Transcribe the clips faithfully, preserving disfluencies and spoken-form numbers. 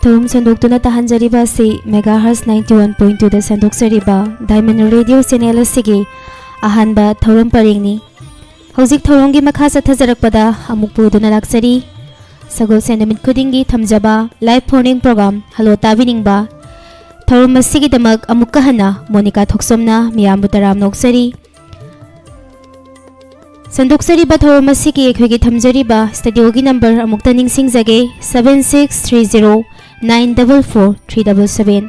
ꯊꯧꯔꯝ ꯁꯟꯗꯣꯛꯇꯨꯅ ꯇꯥꯍꯟꯖꯔꯤꯕ ꯑꯁꯤ megahertz ninety one point twoꯗ ꯁꯟꯗꯣꯛꯆꯔꯤꯕ Diamond Radio channel ꯑꯁꯤꯒꯤ ꯑꯍꯥꯟꯕ ꯊꯧꯔꯝ ꯄꯔꯦꯡꯅꯤ꯫ ꯍꯧꯖꯤꯛ ꯊꯧꯔꯝꯒꯤ ꯃꯈꯥ ꯆꯠꯊꯖꯔꯛꯄꯗ ꯑꯃꯨꯛ ꯄꯨꯗꯨꯅ ꯂꯥꯛꯆꯔꯤ꯫ ꯁꯒꯣꯜꯁꯦꯟ ꯅꯨꯃꯤꯠ ꯈꯨꯗꯤꯡꯒꯤ ꯊꯝꯖꯕ live phone-in program Hello ꯇꯥꯕꯤꯅꯤꯡꯕ꯫ ꯊꯧꯔꯝ ꯑꯁꯤꯒꯤꯗꯃꯛ ꯑꯃꯨꯛꯀ ꯍꯟꯅ ꯃꯣꯅꯤꯀꯥ ꯊꯣꯛꯆꯣꯝꯅ ꯃꯤꯌꯥꯝꯕꯨ ꯇꯔꯥꯝꯅ ꯑꯣꯛꯆꯔꯤ꯫ ꯁꯟꯗꯣꯛꯆꯔꯤꯕ ꯊꯧꯔꯝ ꯑꯁꯤꯒꯤ ꯑꯩꯈꯣꯏꯒꯤ ꯊꯝꯖꯔꯤꯕ studioꯒꯤ number ꯑꯃꯨꯛꯇ ꯅꯤꯡꯁꯤꯡꯖꯒꯦ, seven six three zero nine double four three double seven꯫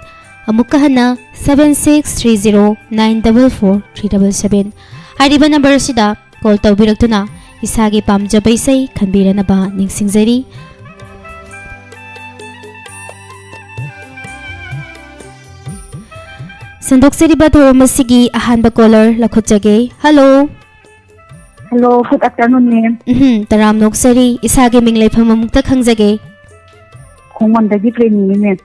ꯑꯃꯨꯛꯀ ꯍꯟꯅ, seven six three zero nine double four three double seven꯫ ꯍꯥꯏꯔꯤꯕ number ꯑꯁꯤꯗ call ꯇꯧꯕꯤꯔꯛꯇꯨꯅ ꯏꯁꯥꯒꯤ ꯄꯥꯝꯖꯕ ꯏꯁꯩ ꯈꯟꯕꯤꯔꯅꯕ ꯅꯤꯡꯁꯤꯡꯖꯔꯤ꯫ ꯁꯟꯗꯣꯛꯆꯔꯤꯕ ꯊꯧꯔꯝ ꯑꯁꯤꯒꯤ ꯑꯍꯥꯟꯕ caller ꯂꯧꯈꯠꯆꯒꯦ꯫ Hello꯫ Hello, good afternoon, ma'am꯫ ꯎꯝꯍꯨꯝ, ꯇꯔꯥꯝꯅ ꯑꯣꯛꯆꯔꯤ꯫ ꯏꯁꯥꯒꯤ ꯃꯤꯡ ꯂꯩꯐꯝ ꯑꯃꯨꯛꯇ ꯈꯪꯖꯒꯦ꯫ ꯈꯣꯡꯃꯟꯗꯒꯤ ꯄ꯭ꯔꯦꯝꯅꯤꯅꯦ, ma'am꯫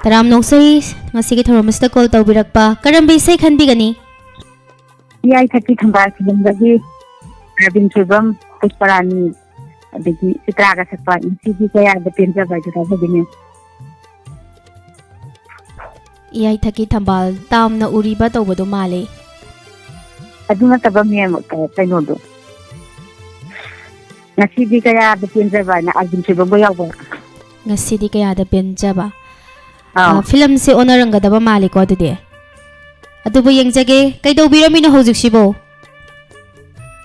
ꯇꯔꯥꯝꯅ ꯑꯣꯛꯆꯔꯤ, ꯉꯁꯤꯒꯤ ꯊꯧꯔꯝ ꯑꯁꯤꯗ call ꯇꯧꯕꯤꯔꯛꯄ꯫ ꯀꯔꯝꯕ ꯏꯁꯩ ꯈꯟꯕꯤꯒꯅꯤ? ꯏꯌꯥꯏ ꯊꯛꯀꯤ ꯊꯝꯕꯥꯜ ꯐꯤꯂꯝꯗꯒꯤ ꯑꯔꯕꯤꯟ ꯁꯣꯏꯕꯝ, ꯄꯨꯁꯄꯔꯥꯅꯤ, ꯑꯗꯒꯤ ꯆꯤꯇ꯭ꯔꯥꯒ ꯁꯛꯄ ꯉꯁꯤꯗꯤ ꯀꯌꯥꯗ ꯄꯦꯟꯖꯕ ꯍꯥꯏꯗꯣ ꯇꯥꯖꯒꯦꯅꯦ꯫ ꯏꯌꯥꯏꯊꯛꯀꯤ ꯊꯝꯕꯥꯜ ꯇꯥꯝꯅ ꯎꯔꯤꯕ ꯇꯧꯕꯗꯣ ꯃꯥꯜꯂꯦ꯫ ꯑꯗꯨ ꯅꯠꯇꯕ, ma'am, ꯀ-, ꯀꯩꯅꯣꯗꯣ꯫ ꯉꯁꯤꯗꯤ ꯀꯌꯥꯗ ꯄꯦꯟꯖꯕ ꯍꯥꯏꯅ ꯑꯔꯕꯤꯟ ꯁꯣꯏꯕꯝꯒ ꯌꯥꯎꯕ꯫ ꯉꯁꯤꯗꯤ ꯀꯌꯥꯗ ꯄꯦꯟꯖꯕ꯫ ꯑꯥꯎ꯫ ꯑ, ꯐꯤꯂꯝꯁꯦ ꯑꯣꯟꯅꯔꯝꯒꯗꯕ ꯃꯥꯜꯂꯦꯀꯣ ꯑꯗꯨꯗꯤ꯫ ꯑꯗꯨꯕꯨ ꯌꯦꯡꯖꯒꯦ꯫ ꯀꯩꯗꯧꯕꯤꯔꯝꯃꯤꯅꯣ ꯍꯧꯖꯤꯛꯁꯤꯕꯨ?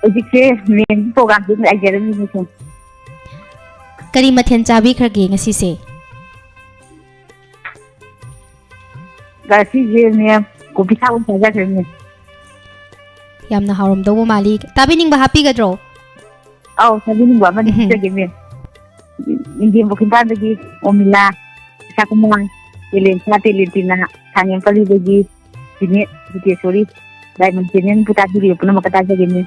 ꯍꯧꯖꯤꯛꯁꯦ ma'amꯒꯤ programꯁꯦ ꯉꯥꯏꯖꯔꯝꯃꯤꯅꯦ ꯁꯨꯝ꯫ ꯀꯔꯤ ꯃꯊꯦꯜ ꯆꯥꯕꯤꯈ꯭ꯔꯒꯦ ꯉꯁꯤꯁꯦ? ꯉꯁꯤꯁꯦ, ma'am, ꯀꯣꯕꯤ ꯁꯥꯛ ꯑꯣꯏꯅ ꯆꯥꯖꯈ꯭ꯔꯦ, ma'am꯫ ꯌꯥꯝꯅ ꯍꯥꯎꯔꯝꯗꯧꯕ ꯃꯥꯜꯂꯤ꯫ ꯇꯥꯕꯤꯅꯤꯡꯕ ꯍꯥꯞꯄꯤꯒꯗ꯭ꯔꯣ? ꯑꯧ, ꯇꯥꯕꯤꯅꯤꯡꯕ ꯑꯃꯗꯤ ꯎꯝꯍꯨꯝ꯫ ꯍꯥꯞꯆꯒꯦ, ma'am꯫ ꯏꯟꯗꯤꯌꯟ ꯄꯣꯛ ꯏꯝꯐꯥꯜꯗꯒꯤ ꯑꯣꯃꯤꯂꯥ, ꯏꯁꯥꯀꯨꯃꯥꯔ, ꯇꯦꯂꯦꯟꯁꯥ, ꯇꯦꯂꯦꯟꯇꯤꯅꯥ, ꯁꯥꯡꯉꯦꯝ ꯄꯜꯂꯤꯗꯒꯤ ꯖꯤꯅꯦꯠ, ꯖꯤꯇꯦꯁꯣꯔꯤ, ꯗꯥꯏꯃꯟ ꯆꯦꯅꯦꯜꯕꯨ ꯇꯥꯕꯤꯔꯤꯕ ꯄꯨꯝꯅꯃꯛꯀ ꯇꯥꯖꯒꯦ, ma'am꯫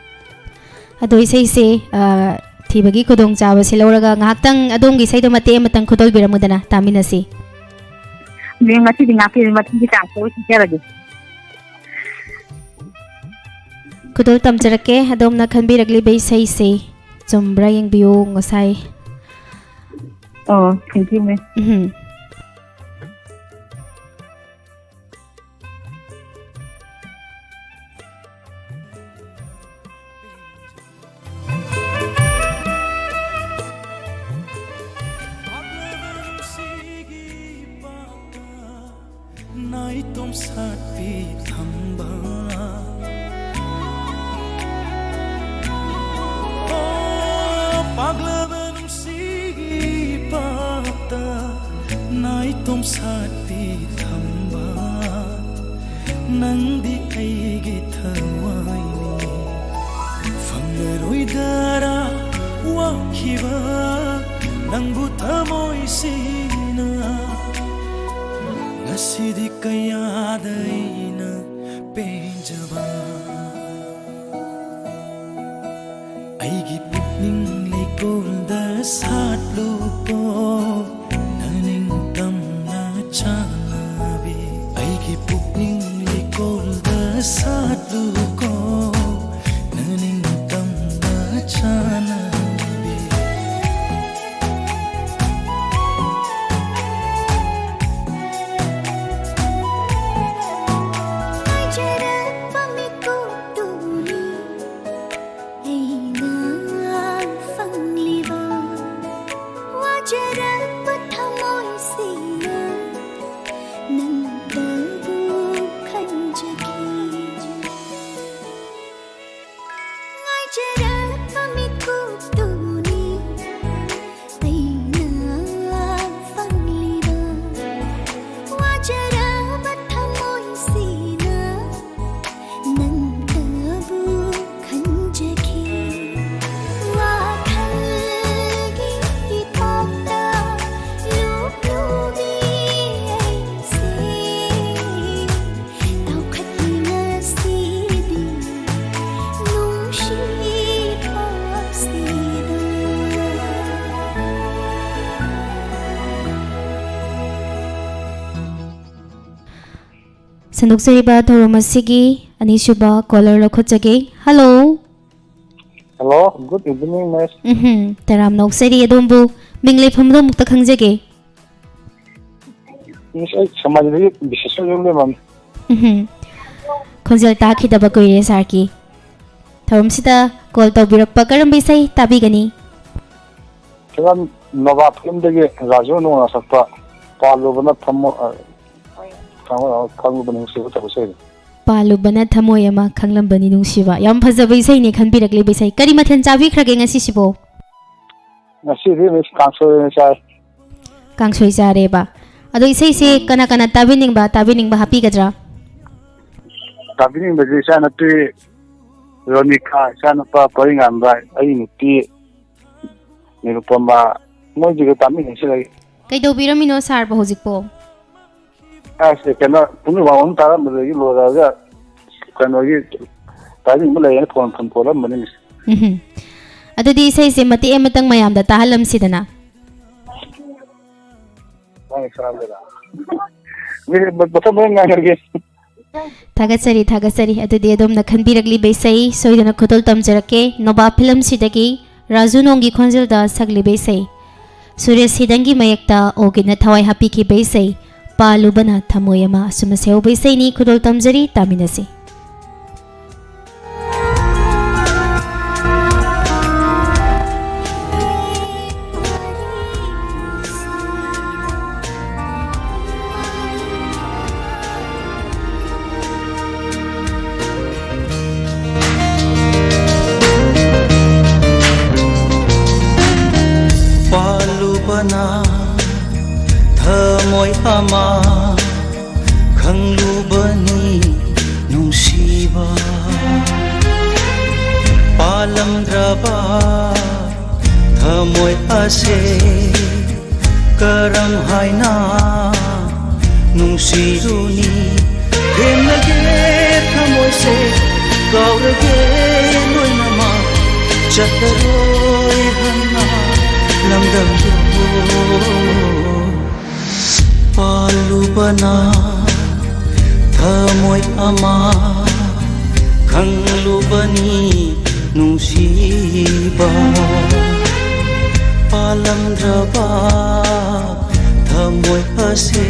ꯑꯗꯣ ꯏꯁꯩꯁꯦ, ꯑ, ꯊꯤꯕꯒꯤ ꯈꯨꯗꯣꯡꯆꯥꯕꯁꯦ ꯂꯧꯔꯒ ꯉꯥꯏꯍꯥꯛꯇꯪ ꯑꯗꯣꯝꯒꯤ ꯏꯁꯩꯗꯣ ꯃꯇꯦꯛ ꯑꯃꯇꯪ ꯈꯨꯗꯣꯜꯕꯤꯔꯝꯃꯨꯗꯅ ꯇꯥꯃꯤꯟꯅꯁꯤ꯫ Ma'am, ꯉꯁꯤꯗꯤ ꯉꯥꯛꯄꯤꯔꯦ, ꯃꯊꯪꯒꯤ chance ꯇ ꯑꯣꯏ ꯁꯤꯟꯖꯔꯒꯦ꯫ ꯈꯨꯗꯣꯜ ꯇꯝꯖꯔꯛꯀꯦ꯫ ꯑꯗꯣꯝꯅ ꯈꯟꯕꯤꯔꯛꯂꯤꯕ ꯏꯁꯩꯁꯦ ꯆꯨꯝꯕ꯭ꯔꯥ ꯌꯦꯡꯕꯤꯌꯨ꯫ ꯉꯁꯥꯏ ꯑꯣ, thank you, ma'am. ꯎꯝ꯫ ꯅꯥꯏꯇꯣꯝ ꯁꯥꯠꯄꯤ ꯊꯝꯕꯥꯜ꯫ ꯑꯣ, ꯄꯥꯛꯂꯕ ꯅꯨꯡꯁꯤꯒꯤ ꯄꯥꯛꯇ ꯅꯥꯏꯇꯣꯝ ꯁꯥꯠꯄꯤ ꯊꯝꯕꯥꯜ꯫ ꯅꯪꯗꯤ ꯑꯩꯒꯤ ꯊꯋꯥꯏꯅꯤ꯫ ꯐꯪꯂꯔꯣꯏꯗꯔꯥ ꯋꯥꯈꯤꯕ ꯅꯪꯕꯨ ꯊꯃꯣꯏꯁꯤꯅ? ꯉꯁꯤꯗꯤ ꯀꯌꯥꯗ ꯑꯩꯅ ꯄꯦꯟꯖꯕ꯫ ꯑꯩꯒꯤ ꯄꯨꯛꯅꯤꯡ ꯂꯩꯀꯣꯜꯗ ꯁꯥꯠꯂꯨꯀꯣ, ꯅꯅꯤꯡꯇꯝꯅ ꯆꯥꯟꯅꯕꯤ꯫ ꯑꯩꯒꯤ ꯄꯨꯛꯅꯤꯡ ꯂꯩꯀꯣꯜꯗ ꯁꯥꯠꯂꯨꯀꯣ, ꯅꯅꯤꯡꯇꯝꯅ ꯆꯥꯟꯅꯕꯤ꯫ ꯉꯥꯏꯖꯔꯛꯄ ꯃꯤꯀꯨꯞꯇꯨꯅꯤ ꯑꯩꯅ ꯐꯪꯂꯤꯕ꯫ ꯋꯥꯖꯔꯛꯄ ꯊꯃꯣꯏꯁꯤꯅ ꯅꯪꯇꯕꯨ ꯈꯟꯖꯈꯤ꯫ ꯉꯥꯏꯖꯔꯛꯄ ꯃꯤꯀꯨꯞꯇꯨꯅꯤ ꯑꯩꯅ ꯐꯪꯂꯤꯕ꯫ ꯋꯥꯖꯔꯕ ꯊꯃꯣꯏꯁꯤꯅ ꯅꯪꯇꯕꯨ ꯈꯟꯖꯈꯤ꯫ ꯋꯥꯈꯜꯒꯤ ꯏꯄꯥꯛꯇ ꯂꯨꯞꯂꯨꯕꯤ ꯑꯩꯁꯦ꯫ ꯇꯥꯎꯈꯠꯂꯤ ꯉꯁꯤꯗꯤ ꯅꯨꯡꯁꯤ ꯄꯥꯎꯁꯤꯗ꯫ ꯁꯟꯗꯣꯛꯆꯔꯤꯕ ꯊꯧꯔꯝ ꯑꯁꯤꯒꯤ ꯑꯅꯤꯁꯨꯕ caller ꯂꯧꯈꯠꯆꯒꯦ꯫ Hello꯫ Hello, good evening, miss. ꯎꯝꯍꯨꯝ, ꯇꯔꯥꯝꯅ ꯑꯣꯛꯆꯔꯤ꯫ ꯑꯗꯣꯝꯕꯨ ꯃꯤꯡ ꯂꯩꯐꯝꯗꯣ ꯑꯃꯨꯛꯇ ꯈꯪꯖꯒꯦ꯫ Miss, ꯑꯩ ꯁꯃꯥꯖꯗꯒꯤ ꯕꯤꯁꯦꯁꯣꯔ ꯌꯨꯝꯂꯦꯝꯕꯝꯅꯤ꯫ ꯎꯝꯍꯨꯝ, ꯈꯣꯟꯖꯦꯜ ꯇꯥꯈꯤꯗꯕ ꯀꯨꯏꯔꯦ ꯁꯥꯔꯒꯤ꯫ ꯊꯧꯔꯝꯁꯤꯗ ꯀꯣꯜ ꯇꯧꯕꯤꯔꯛꯄ ꯀꯔꯝꯕ ꯏꯁꯩ ꯇꯥꯕꯤꯒꯅꯤ? ꯐꯤꯂꯝ ꯅꯣꯕꯥ ꯐꯤꯂꯝꯗꯒꯤ ꯔꯥꯖꯨ ꯅꯣꯡꯅ ꯁꯛꯄ ꯄꯥꯜꯂꯨꯕꯅ ꯊꯝꯃꯣ-, ꯑ, ꯊꯝꯃꯣ-, ꯈꯪꯂꯨꯕ ꯅꯨꯡꯁꯤꯕ ꯇꯧꯕ ꯏꯁꯩꯗꯣ꯫ ꯄꯥꯜꯂꯨꯕꯅ ꯊꯃꯣꯏ ꯑꯃ ꯈꯪꯂꯝꯕꯅꯤ ꯅꯨꯡꯁꯤꯕ꯫ ꯌꯥꯝ ꯐꯖꯕ ꯏꯁꯩꯅꯤ ꯈꯟꯕꯤꯔꯛꯂꯤꯕ ꯏꯁꯩ꯫ ꯀꯔꯤ ꯃꯊꯦꯜ ꯆꯥꯕꯤꯈ꯭ꯔꯒꯦ ꯉꯁꯤꯁꯤꯕꯣ? ꯉꯁꯤꯗꯤ ꯃꯤꯁ ꯀꯥꯡꯁꯣꯏ ꯑꯣꯏꯅ ꯆꯥꯏ꯫ ꯀꯥꯡꯁꯣꯏ ꯆꯥꯔꯦꯕ꯫ ꯑꯗꯣ ꯏꯁꯩꯁꯦ ꯎꯝ꯫ ꯀꯅꯥ ꯀꯅꯥ ꯇꯥꯕꯤꯅꯤꯡꯕ, ꯇꯥꯕꯤꯅꯤꯡꯕ ꯍꯥꯞꯄꯤꯒꯗ꯭ꯔꯥ? ꯇꯥꯕꯤꯅꯤꯡꯕꯁꯦ ꯏꯆꯥꯅꯨꯄꯤ ꯔꯣꯅꯤꯀꯥ, ꯏꯆꯥꯅꯨꯄꯥ ꯄꯔꯤꯉꯥꯟꯕ, ꯑꯩ ꯅꯨꯄꯤ ꯅꯤꯔꯨꯄꯃꯥ, ꯃꯣꯏꯁꯤꯒ ꯇꯥꯃꯤꯟꯅꯁꯤ ꯂꯩ꯫ ꯀꯩꯗꯧꯕꯤꯔꯝꯃꯤꯅꯣ ꯁꯥꯔꯕꯨ ꯍꯧꯖꯤꯛꯄꯣ? ꯑꯁ, ꯀꯩꯅꯣ, ꯄꯨꯡ ꯋꯥꯡ ꯇꯥꯔꯝꯕꯗꯒꯤ ꯂꯣꯏꯔꯛꯑꯒ ꯀꯩꯅꯣꯒꯤ timing ꯑꯃ ꯂꯩꯌꯦꯅ ꯐꯣꯟ, ꯐꯣꯟ ꯄꯣꯠꯂꯝꯕꯅꯤ꯫ ꯎꯝꯍꯨꯝ꯫ ꯑꯗꯨꯗꯤ ꯏꯁꯩꯁꯦ ꯃꯇꯦꯛ ꯑꯃꯇꯪ ꯃꯌꯥꯝꯗ ꯇꯥꯍꯜꯂꯝꯁꯤꯗꯅ꯫ ꯃꯥꯒꯤ ꯁꯔꯥꯝꯗꯨꯗ꯫ ꯃꯤꯅꯤꯠ ꯃꯊꯪ ꯃꯊꯪ ꯉꯥꯏꯔꯒꯦ꯫ ꯊꯥꯒꯠꯆꯔꯤ, ꯊꯥꯒꯠꯆꯔꯤ꯫ ꯑꯗꯨꯗꯤ ꯑꯗꯣꯝꯅ ꯈꯟꯕꯤꯔꯛꯂꯤꯕ ꯏꯁꯩ ꯁꯣꯏꯗꯅ ꯈꯨꯗꯣꯜ ꯇꯝꯖꯔꯛꯀꯦ꯫ ꯅꯣꯕꯥ ꯐꯤꯂꯝꯁꯤꯗꯒꯤ ꯔꯥꯖꯨ ꯅꯣꯡꯒꯤ ꯈꯣꯟꯖꯦꯜꯗ ꯁꯛꯂꯤꯕ ꯏꯁꯩ꯫ ꯁꯨꯔꯦꯁ ꯍꯤꯗꯟꯒꯤ ꯃꯌꯦꯛꯇ ꯑꯣꯒꯤꯅ ꯊꯋꯥꯏ ꯍꯥꯞꯄꯤꯈꯤꯕ ꯏꯁꯩ ꯄꯥꯜꯂꯨꯕꯅ ꯊꯃꯣꯏ ꯑꯃ꯫ ꯑꯁꯨꯝꯅ ꯁꯩꯍꯧꯕ ꯏꯁꯩꯅꯤ꯫ ꯈꯨꯗꯣꯜ ꯇꯝꯖꯔꯤ, ꯇꯥꯃꯤꯟꯅꯁꯤ꯫ ꯄꯥꯜꯂꯨꯕꯅ ꯊꯃꯣꯏ ꯑꯃ ꯈꯪꯂꯨꯕꯅꯤ ꯅꯨꯡꯁꯤꯕ꯫ ꯄꯥꯜꯂꯝꯗ꯭ꯔꯕ ꯊꯃꯣꯏ ꯑꯁꯦ ꯀꯔꯝ ꯍꯥꯏꯅ ꯅꯨꯡꯁꯤꯔꯨꯅꯤ? ꯊꯦꯝꯂꯒꯦ ꯊꯃꯣꯏꯁꯦ, ꯀꯥꯎꯔꯒꯦ ꯂꯣꯏꯅꯃꯛ, ꯆꯠꯂꯔꯣꯏ ꯍꯟꯅ ꯂꯝꯗꯝꯗꯨꯕꯨ꯫ ꯄꯥꯜꯂꯨꯕꯅ ꯊꯃꯣꯏ ꯑꯃ ꯈꯪꯂꯨꯕꯅꯤ ꯅꯨꯡꯁꯤꯕ ꯄꯥꯜꯂꯝꯗ꯭ꯔꯕ ꯊꯃꯣꯏ ꯑꯁꯦ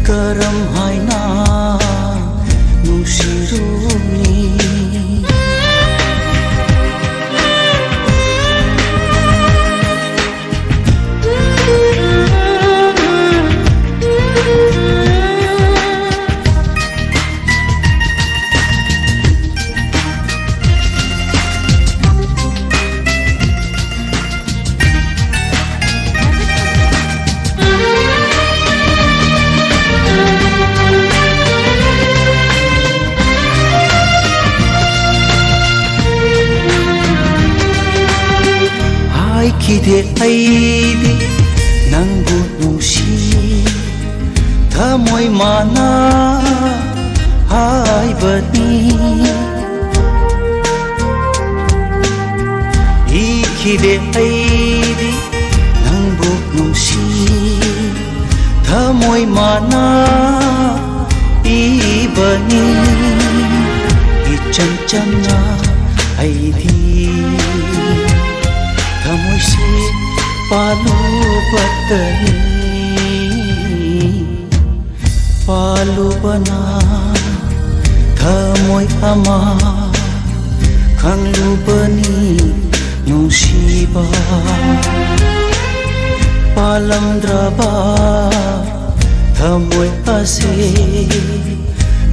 ꯀꯔꯝ ꯍꯥꯏꯅ ꯅꯨꯡꯁꯤꯔꯨꯅꯤ? ꯍꯥꯏꯈꯤꯗꯦ ꯑꯩꯗꯤ ꯅꯪꯕꯨ ꯅꯨꯡꯁꯤ, ꯊꯃꯣꯏ ꯃꯥꯅ ꯍꯥꯏꯕꯅꯤ꯫ ꯏꯈꯤꯗꯦ ꯑꯩꯗꯤ ꯅꯪꯕꯨ ꯅꯨꯡꯁꯤ, ꯊꯃꯣꯏ ꯃꯥꯅ ꯏꯕꯅꯤ꯫ ꯏꯆꯝ ꯆꯝꯅ ꯑꯩꯗꯤ ꯊꯃꯣꯏꯁꯦ ꯄꯥꯜꯂꯨꯕꯇꯅꯤ꯫ ꯄꯥꯜꯂꯨꯕꯅ ꯊꯃꯣꯏ ꯑꯃ ꯈꯪꯂꯨꯕꯅꯤ ꯅꯨꯡꯁꯤꯕ꯫ ꯄꯥꯜꯂꯝꯗ꯭ꯔꯕ ꯊꯃꯣꯏ ꯑꯁꯦ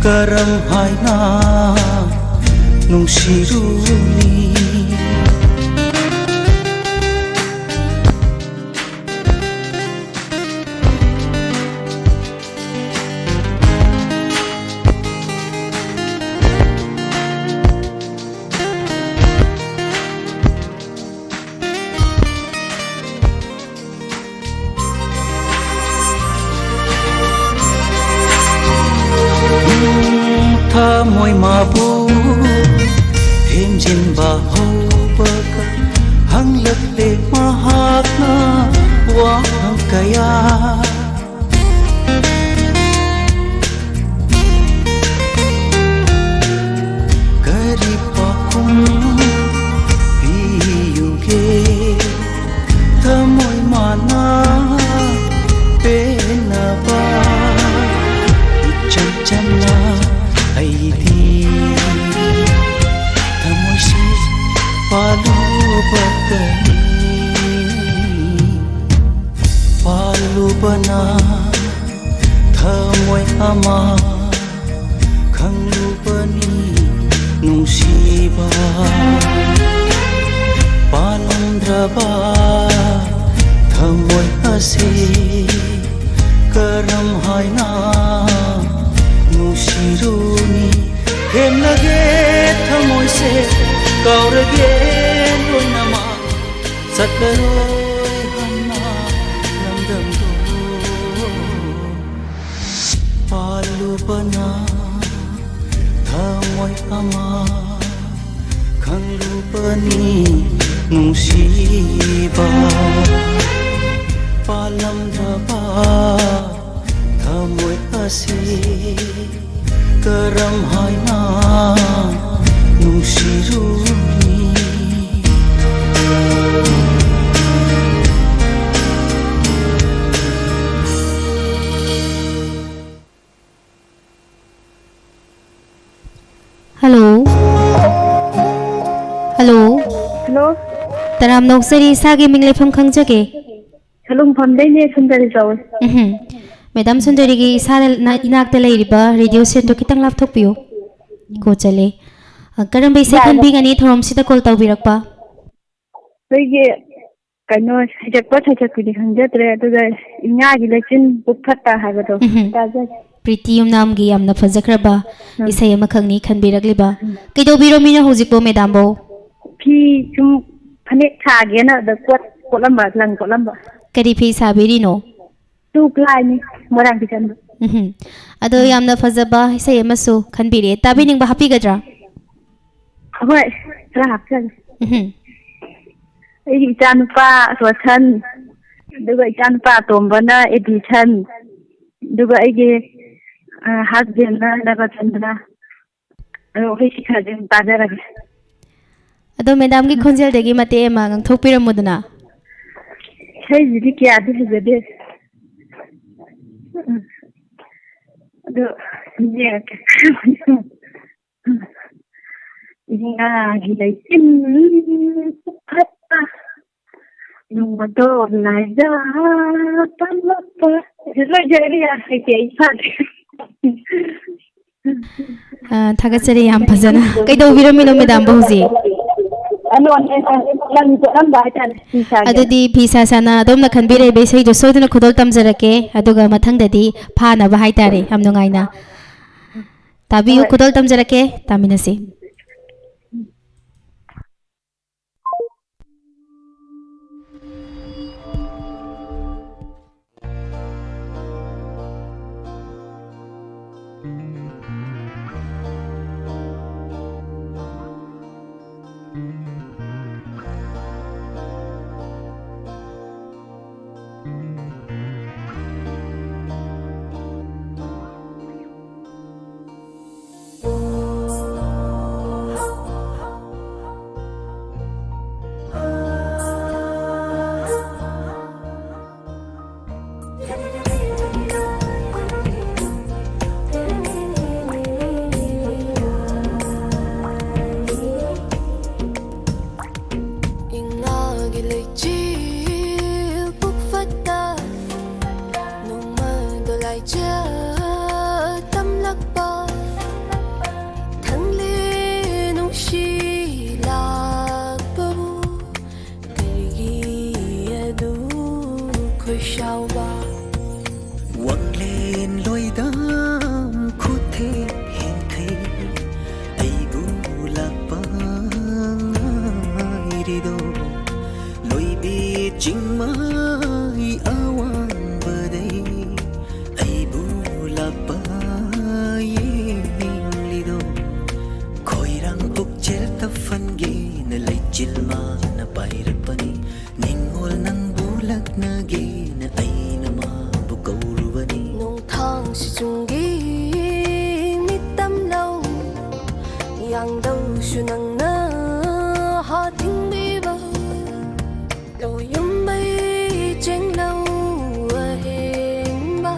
ꯀꯔꯝ ꯍꯥꯏꯅ ꯅꯨꯡꯁꯤꯔꯨꯅꯤ? ꯊꯃꯣꯏ ꯃꯥꯕꯨ ꯊꯦꯝꯖꯤꯟꯕ ꯄꯥꯜꯂꯨꯕꯅ ꯊꯃꯣꯏ ꯑꯃ ꯈꯪꯂꯨꯕꯅꯤ ꯅꯨꯡꯁꯤꯕ꯫ ꯄꯥꯜꯂꯝꯗ꯭ꯔꯕ ꯊꯃꯣꯏ ꯑꯁꯤ ꯀꯔꯝ ꯍꯥꯏꯅ ꯅꯨꯡꯁꯤꯔꯨꯅꯤ? ꯍꯦꯟꯅꯒꯦ ꯊꯃꯣꯏꯁꯦ ꯀꯥꯎꯔꯒꯦ ꯂꯣꯏꯅꯃꯛ꯫ ꯆꯠꯂꯔꯣꯏ ꯍꯟꯅ ꯂꯝꯗꯝꯗꯣ꯫ ꯄꯥꯜꯂꯨꯕꯅ ꯊꯃꯣꯏ ꯑꯃ ꯈꯪꯂꯨꯕꯅꯤ ꯅꯨꯡꯁꯤꯕ꯫ ꯄꯥꯜꯂꯝꯗ꯭ꯔꯕ ꯊꯃꯣꯏ ꯑꯁꯤ ꯀꯔꯝ ꯍꯥꯏꯅ ꯅꯨꯡꯁꯤꯔꯨꯅꯤ? Hello. Hello. Hello. ꯇꯔꯥꯝꯅ ꯑꯣꯛꯆꯔꯤ, ꯏꯁꯥꯒꯤ ꯃꯤꯡ ꯂꯩꯐꯝ ꯈꯪꯖꯒꯦ? ꯁꯂꯨꯡꯐꯝꯗꯩꯅꯦ, ꯁꯨꯟꯗꯔꯤ ꯀꯧꯋꯦ꯫ ꯎꯝꯍꯨꯝ꯫ ꯃꯦꯗꯥꯝ ꯁꯨꯟꯗꯔꯤꯒꯤ ꯏꯁꯥꯗ ꯅ-, ꯏꯅꯥꯛꯇ ꯂꯩꯔꯤꯕ ꯔꯦꯗꯤꯑꯣ ꯁꯦꯠꯇꯣ ꯈꯤꯇꯪ ꯂꯥꯞꯊꯣꯛꯄꯤꯌꯨ꯫ ꯏꯀꯣ ꯆꯠꯂꯦ꯫ ꯑ, ꯀꯔꯝꯕ ꯏꯁꯩ ꯌꯥꯔꯦ꯫ ꯈꯟꯕꯤꯒꯅꯤ ꯊꯧꯔꯝꯁꯤꯗ ꯀꯣꯜ ꯇꯧꯕꯤꯔꯛꯄ? ꯑꯩꯈꯣꯏꯒꯤ ꯀꯩꯅꯣ, ꯁꯩꯁꯛꯄ ꯁꯩꯁꯛꯄꯤꯗꯤ ꯈꯪꯖꯗ꯭ꯔꯦ, ꯑꯗꯨꯒ ꯏꯉꯥꯒꯤ ꯂꯩꯆꯤꯟ ꯄꯨꯛ ꯐꯠꯇ ꯍꯥꯏꯕꯗꯣ ꯎꯝꯍꯨꯝ꯫ ꯇꯥꯖꯒꯦ꯫ ꯄ꯭ꯔꯤꯇꯤ ꯌꯨꯝꯅꯥꯝꯒꯤ ꯌꯥꯝꯅ ꯐꯖꯈ꯭ꯔꯕ ꯎꯝ꯫ ꯏꯁꯩ ꯑꯃꯈꯛꯅꯤ ꯈꯟꯕꯤꯔꯛꯂꯤꯕ꯫ ꯎꯝ꯫ ꯀꯩꯗꯧꯕꯤꯔꯝꯃꯤꯅꯣ ꯍꯧꯖꯤꯛꯄꯣ, ꯃꯦꯗꯥꯝꯕꯣ? ꯐꯤ ꯁꯨꯝ ꯐꯅꯦꯛ ꯁꯥꯒꯦꯅ ꯑꯗ ꯀꯣꯠ-, ꯀꯣꯠꯂꯝꯕ, ꯂꯪ ꯀꯣꯠꯂꯝꯕ꯫ ꯀꯔꯤ ꯐꯤ ꯁꯥꯕꯤꯔꯤꯅꯣ? ꯇꯨ ꯄ꯭ꯂꯥꯏꯅꯤ, ꯃꯣꯏꯔꯥꯡ ꯐꯤꯖꯟꯗꯣ꯫ ꯎꯝꯍꯨꯝ꯫ ꯑꯗꯣ ꯎꯝ꯫ ꯌꯥꯝꯅ ꯐꯖꯕ ꯏꯁꯩ ꯑꯃꯁꯨ ꯈꯟꯕꯤꯔꯦ꯫ ꯇꯥꯕꯤꯅꯤꯡꯕ ꯍꯥꯞꯄꯤꯒꯗ꯭ꯔꯥ? ꯍꯣꯏ, ꯈꯔ ꯍꯥꯞꯆꯒꯦ꯫ ꯎꯝꯍꯨꯝ꯫ ꯑꯩꯒꯤ ꯏꯆꯥꯅꯨꯄꯥ ꯔꯣꯁꯟ, ꯑꯗꯨꯒ ꯏꯆꯥꯅꯨꯄꯥ ꯑꯇꯣꯝꯕꯅ ꯑꯦꯗꯤꯁꯟ, ꯑꯗꯨꯒ ꯑꯩꯒꯤ, ꯑ, ꯍꯁꯕꯦꯟꯅ ꯅꯒꯆꯟꯗ꯭ꯔ꯫ ꯑꯗꯣ ꯑꯩꯈꯣꯏ ꯁꯤ ꯈꯔꯗꯤ ꯑꯗꯨꯝ ꯇꯥꯖꯔꯒꯦ꯫ ꯑꯗꯣ ꯃꯦꯗꯥꯝꯒꯤ ꯈꯣꯟꯖꯦꯜꯗꯒꯤ ꯃꯇꯦꯛ ꯑꯃ ꯉꯥꯡꯊꯣꯛꯄꯤꯔꯝꯃꯨꯗꯅ꯫ ꯏꯁꯩꯁꯤꯗꯤ ꯀꯌꯥꯗꯤ ꯐꯖꯗꯦ꯫ ꯎꯝ꯫ ꯑꯗꯣ ꯌꯦꯡꯉꯛꯀꯦ꯫ ꯉꯥꯒꯤ ꯂꯩꯆꯤꯜ ꯄꯨꯈꯠꯄ, ꯅꯣꯡꯃꯗꯣ ꯂꯥꯏꯖꯥ ꯇꯝꯂꯛꯄ꯫ ꯁꯤ ꯂꯣꯏꯖꯔꯦ, ꯍꯩꯇꯦ ꯑꯩ ꯏꯁꯥꯗꯤ꯫ ꯑ, ꯊꯥꯒꯠꯆꯔꯤ ꯌꯥꯝ ꯐꯖꯅ꯫ ꯀꯩꯗꯧꯕꯤꯔꯝꯃꯤꯅꯣ ꯃꯦꯗꯥꯝꯕꯨ ꯍꯧꯖꯤꯛ? ꯑ, ꯂꯣꯟ-, ꯑ, ꯂꯪ ꯆꯠꯂꯝꯕ ꯍꯥꯏꯇꯥꯔꯦ, ꯐꯤ ꯁꯥꯒꯦꯅ꯫ ꯑꯗꯨꯗꯤ ꯐꯤ ꯁꯥ ꯁꯥꯅ ꯑꯗꯣꯝꯅ ꯈꯟꯕꯤꯔꯛꯏꯕ ꯏꯁꯩꯗꯣ ꯁꯣꯏꯗꯅ ꯈꯨꯗꯣꯜ ꯇꯝꯖꯔꯛꯀꯦ, ꯑꯗꯨꯒ ꯃꯊꯪꯗꯗꯤ ꯐꯥꯅꯕ ꯍꯥꯏꯇꯥꯔꯦ꯫ ꯌꯥꯝ ꯅꯨꯡꯉꯥꯏꯅ ꯇꯥꯕꯤꯌꯨ, ꯍꯣꯏ꯫ ꯈꯨꯗꯣꯜ ꯇꯝꯖꯔꯛꯀꯦ, ꯇꯥꯃꯤꯟꯅꯁꯤ꯫ ꯏꯉꯥꯒꯤ ꯂꯩꯆꯤꯜ ꯄꯨꯛꯐꯠꯇ ꯅꯣꯡꯃꯗꯣ ꯂꯥꯏꯖ ꯇꯝꯂꯛꯄ, ꯊꯪꯂꯦ ꯅꯨꯡꯁꯤ ꯂꯥꯛꯄꯕꯨ ꯀꯔꯤꯒꯤ ꯑꯗꯨ ꯈꯣꯏꯁꯥꯎꯕ? ꯋꯥꯡꯂꯦꯟ ꯂꯣꯏꯗꯝ ꯈꯨꯊꯦꯛ ꯍꯦꯟꯊꯩ, ꯑꯩꯕꯨ ꯂꯥꯛꯄ ꯉꯥꯏꯔꯤꯗꯣ꯫ ꯂꯣꯏꯕꯤ ꯆꯤꯡꯃꯥꯏ ꯑꯋꯥꯡꯕꯗꯩ ꯑꯩꯕꯨ ꯂꯥꯛꯄ ꯌꯦꯡꯂꯤꯗꯣ꯫ ꯈꯣꯏꯔꯥꯡ ꯄꯨꯛꯆꯦꯜ ꯇꯞꯍꯟꯒꯦꯅ ꯂꯩꯆꯤꯜ ꯃꯥꯅ ꯄꯥꯏꯔꯛꯄꯅꯤ꯫ ꯅꯤꯡꯉꯣꯜ ꯅꯪꯕꯨ ꯂꯛꯅꯒꯦꯅ ꯑꯩꯅ ꯃꯥꯕꯨ ꯀꯧꯔꯨꯕꯅꯤ꯫ ꯅꯣꯡꯊꯥꯡ ꯁꯤꯆꯨꯡꯒꯤ ꯃꯤꯠꯇꯝꯂꯧ, ꯌꯥꯡꯗꯧꯁꯨ ꯅꯪꯅ ꯍꯥ ꯊꯤꯡꯕꯤꯕ꯫ ꯂꯣꯌꯨꯝꯕꯩ ꯆꯦꯡꯂꯧ ꯑꯍꯦꯟꯕ,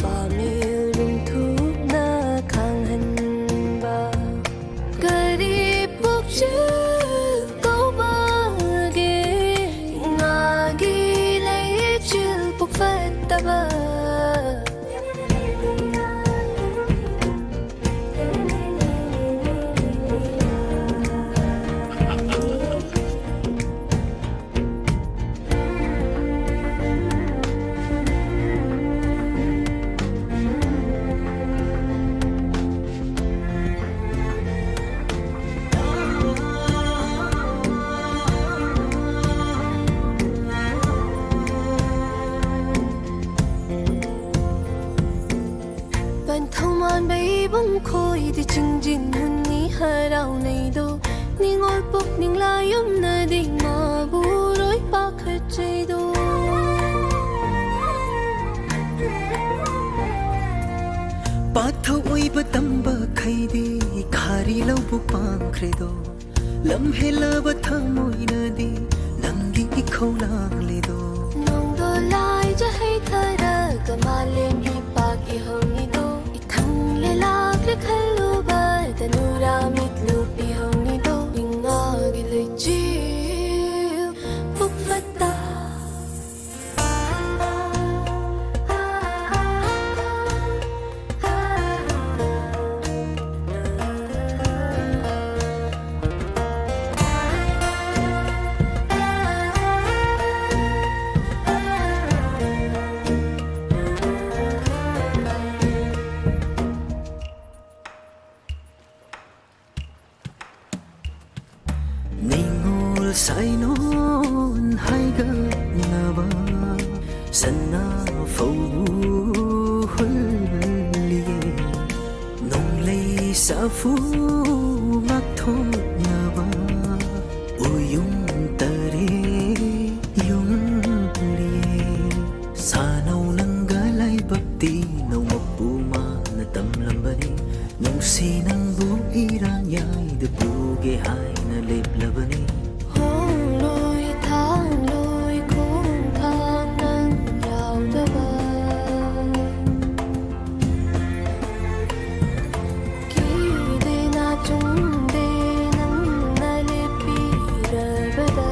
ꯄꯥꯃꯦꯜ ꯔꯨꯝꯊꯨꯞꯅ ꯈꯥꯡꯍꯟꯕ꯫ ꯀꯔꯤ ꯄꯥꯊꯧ ꯑꯣꯏꯕ ꯇꯝꯕ ꯈꯩꯗꯤ ꯈꯥꯔꯤ ꯂꯧꯕꯨꯛ ꯄꯥꯡꯈ꯭ꯔꯦꯗꯣ꯫ ꯂꯝ ꯍꯦꯜꯂꯕ ꯊꯃꯣꯏꯅꯗꯤ ꯅꯪꯒꯤ ꯏꯈꯧ ꯂꯥꯡꯂꯦꯗꯣ꯫ ꯅꯣꯡꯗꯣ ꯂꯥꯏꯖ ꯍꯩꯊꯔꯒ ꯃꯥꯂꯦꯝꯒꯤ ꯄꯥꯛ ꯏꯍꯧꯅꯤꯗꯣ꯫ ꯏꯊꯪꯂꯦ ꯂꯥꯛꯂꯦ ꯈꯜꯂꯨꯕꯗ ꯅꯨꯔꯥ ꯃꯤꯠꯂꯨ ꯄꯤꯍꯧꯅꯤꯗꯣ꯫ ꯏꯉꯥꯒꯤ ꯂꯩꯆꯤꯜ ꯄꯨꯛ ꯐꯠꯇ꯫ ꯅꯤꯉꯣꯜ ꯁꯥꯏꯅꯣꯟ ꯍꯥꯏꯒꯠꯅꯕ ꯁꯅꯥ ꯐꯧꯕꯨ ꯍꯨꯜꯂꯤꯌꯦ꯫ ꯅꯣꯡꯂꯩ ꯁꯥꯐꯨ ꯉꯥꯛꯊꯣꯛꯅꯕ ꯎꯌꯨꯝ ꯇꯔꯦꯠ ꯌꯨꯡꯂꯤꯌꯦ꯫ ꯁꯥꯅꯧ ꯅꯪꯒ ꯂꯥꯏꯕꯛꯇꯤ ꯅꯧꯃꯛꯄꯨ ꯃꯥꯅ ꯇꯝꯂꯝꯕꯅꯤ꯫ ꯅꯨꯡꯁꯤ ꯅꯪꯕꯨ ꯏꯔꯥꯡ ꯌꯥꯏꯗ ꯄꯨꯒꯦ ꯍꯥꯏꯅ ꯂꯦꯞꯂꯕꯅꯤ꯫ ꯍꯣꯡꯂꯣꯏ ꯊꯥꯡꯂꯣꯏ ꯈꯣꯡꯊꯥꯡ ꯅꯪ ꯌꯥꯎꯗꯕ꯫ ꯀꯤꯗꯦꯅ ꯆꯨꯝꯗꯦ ꯅꯪꯅ ꯂꯦꯞꯄꯤꯔꯕꯗ꯫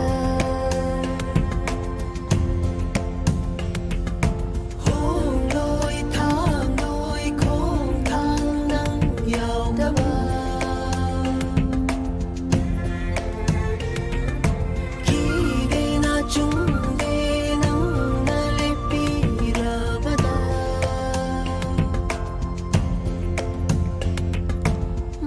ꯍꯣꯡꯂꯣꯏ ꯊꯥꯡꯂꯣꯏ ꯈꯣꯡꯊꯥꯡ ꯅꯪ ꯌꯥꯎꯗꯕ꯫ ꯀꯤꯗꯦꯅ ꯆꯨꯝꯗꯦ ꯅꯪꯅ ꯂꯦꯞꯄꯤꯔꯕꯗ꯫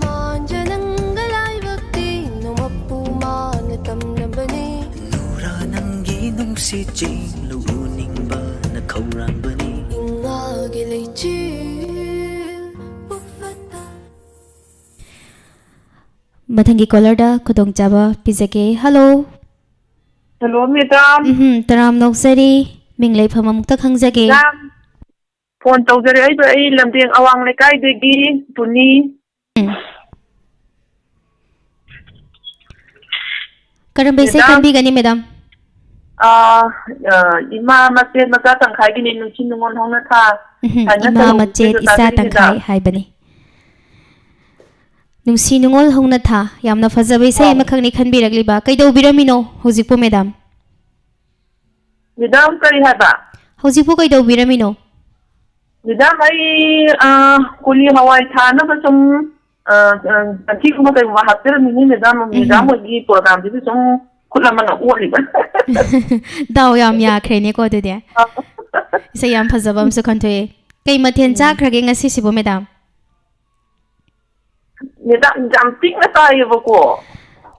ꯃꯥꯟꯖ ꯅꯪꯒ ꯂꯥꯏꯕꯛꯇꯤ ꯅꯣꯡꯃꯛꯄꯨ ꯃꯥꯅ ꯇꯝꯂꯝꯕꯅꯤ꯫ ꯅꯨꯔꯥ ꯅꯪꯒꯤ ꯅꯨꯡꯁꯤꯠ ꯆꯦꯜꯂꯨ ꯎꯅꯤꯡꯕꯅ ꯈꯧꯔꯥꯡꯕꯅꯤ꯫ ꯏꯉꯥꯒꯤ ꯂꯩꯆꯤꯜ ꯄꯨꯛ ꯐꯠꯇ꯫ ꯃꯊꯪꯒꯤ ꯀꯣꯂꯔꯗ ꯈꯨꯗꯣꯡꯆꯥꯕ ꯄꯤꯖꯒꯦ꯫ ꯍꯜꯂꯣ꯫ Hello, madam. ꯎꯝ, ꯇꯔꯥꯝꯅ ꯑꯣꯛꯆꯔꯤ꯫ ꯃꯤꯡ ꯂꯩꯐꯝ ꯑꯃꯨꯛꯇ ꯈꯪꯖꯒꯦ꯫ ꯃꯦꯗꯥꯝ, ꯐꯣꯟ ꯇꯧꯖꯔꯛꯏꯕ ꯑꯩ ꯂꯝꯗꯦꯡ ꯑꯋꯥꯡ ꯂꯩꯀꯥꯏꯗꯒꯤ ꯄꯨꯅꯤ꯫ ꯎꯝ꯫ ꯀꯔꯝꯕ ꯏꯁꯩ ꯃꯦꯗꯥꯝ? ꯈꯟꯕꯤꯒꯅꯤ, ꯃꯦꯗꯥꯝ? ꯑꯥ, ꯑꯥ, ꯏꯃꯥ ꯃꯆꯦ ꯃꯆꯥ ꯇꯪꯈꯥꯏꯒꯤꯅꯤ, ꯅꯨꯡꯁꯤ ꯅꯨꯡꯉꯣꯜ ꯍꯧꯅ ꯊꯥ ꯎꯝ, ꯍꯥꯏꯅ ꯏꯃꯥ ꯁꯩꯔꯦꯡ ꯃꯆꯦ ꯏꯁꯩꯗꯣ ꯏꯆꯥ ꯇꯥꯖꯔꯤ, ꯇꯪꯈꯥꯏ ꯃꯦꯗꯥꯝ꯫ ꯍꯥꯏꯕꯅꯤ꯫ ꯅꯨꯡꯁꯤ ꯅꯨꯡꯉꯣꯜ ꯍꯧꯅ ꯊꯥ, ꯌꯥꯝꯅ ꯐꯖꯕ ꯏꯁꯩ ꯑꯥ꯫ ꯑꯃꯈꯛꯅꯤ ꯈꯟꯕꯤꯔꯛꯂꯤꯕ꯫ ꯀꯩꯗꯧꯕꯤꯔꯝꯃꯤꯅꯣ ꯍꯧꯖꯤꯛꯄꯨ, ꯃꯦꯗꯥꯝ? ꯃꯦꯗꯥꯝ, ꯀꯔꯤ ꯍꯥꯏꯕ? ꯍꯧꯖꯤꯛꯄꯨ ꯀꯩꯗꯧꯕꯤꯔꯝꯃꯤꯅꯣ? ꯃꯦꯗꯥꯝ, ꯑꯩ, ꯑ, ꯀꯣꯂꯤ ꯍꯋꯥꯏ ꯊꯥꯅꯕ ꯁꯨꯝ, ꯑ, ꯑ, ꯁꯟꯊꯤꯒꯨꯝꯕ ꯀꯩꯒꯨꯝꯕ ꯍꯥꯞꯆꯔꯝꯃꯤꯅꯤ, ꯃꯦꯗꯥꯝ꯫ ꯎꯝ꯫ ꯃꯦꯗꯥꯝ ꯍꯣꯏꯒꯤ ꯄ꯭ꯔꯣꯒ꯭ꯔꯥꯝꯁꯤꯁꯨ ꯁꯨꯝ ꯈꯨꯠ ꯑꯃꯅ ꯑꯣꯠꯂꯤꯕ꯫ ꯗꯥꯎ ꯌꯥꯝ ꯌꯥꯈ꯭ꯔꯦꯅꯦꯀꯣ ꯑꯗꯨꯗꯤ꯫ ꯑ꯫ ꯏꯁꯩ ꯌꯥꯝ ꯐꯖꯕ ꯑꯃꯁꯨ ꯈꯟꯊꯣꯛꯑꯦ꯫ ꯀꯩ ꯃꯊꯦꯜ ꯎꯝ꯫ ꯆꯥꯈ꯭ꯔꯒꯦ ꯉꯁꯤꯁꯤꯕꯨ, ꯃꯦꯗꯥꯝ? ꯃꯦꯗꯥꯝ, ꯌꯥꯝ ꯄꯤꯛꯅ ꯇꯥꯏꯌꯦꯕꯀꯣ꯫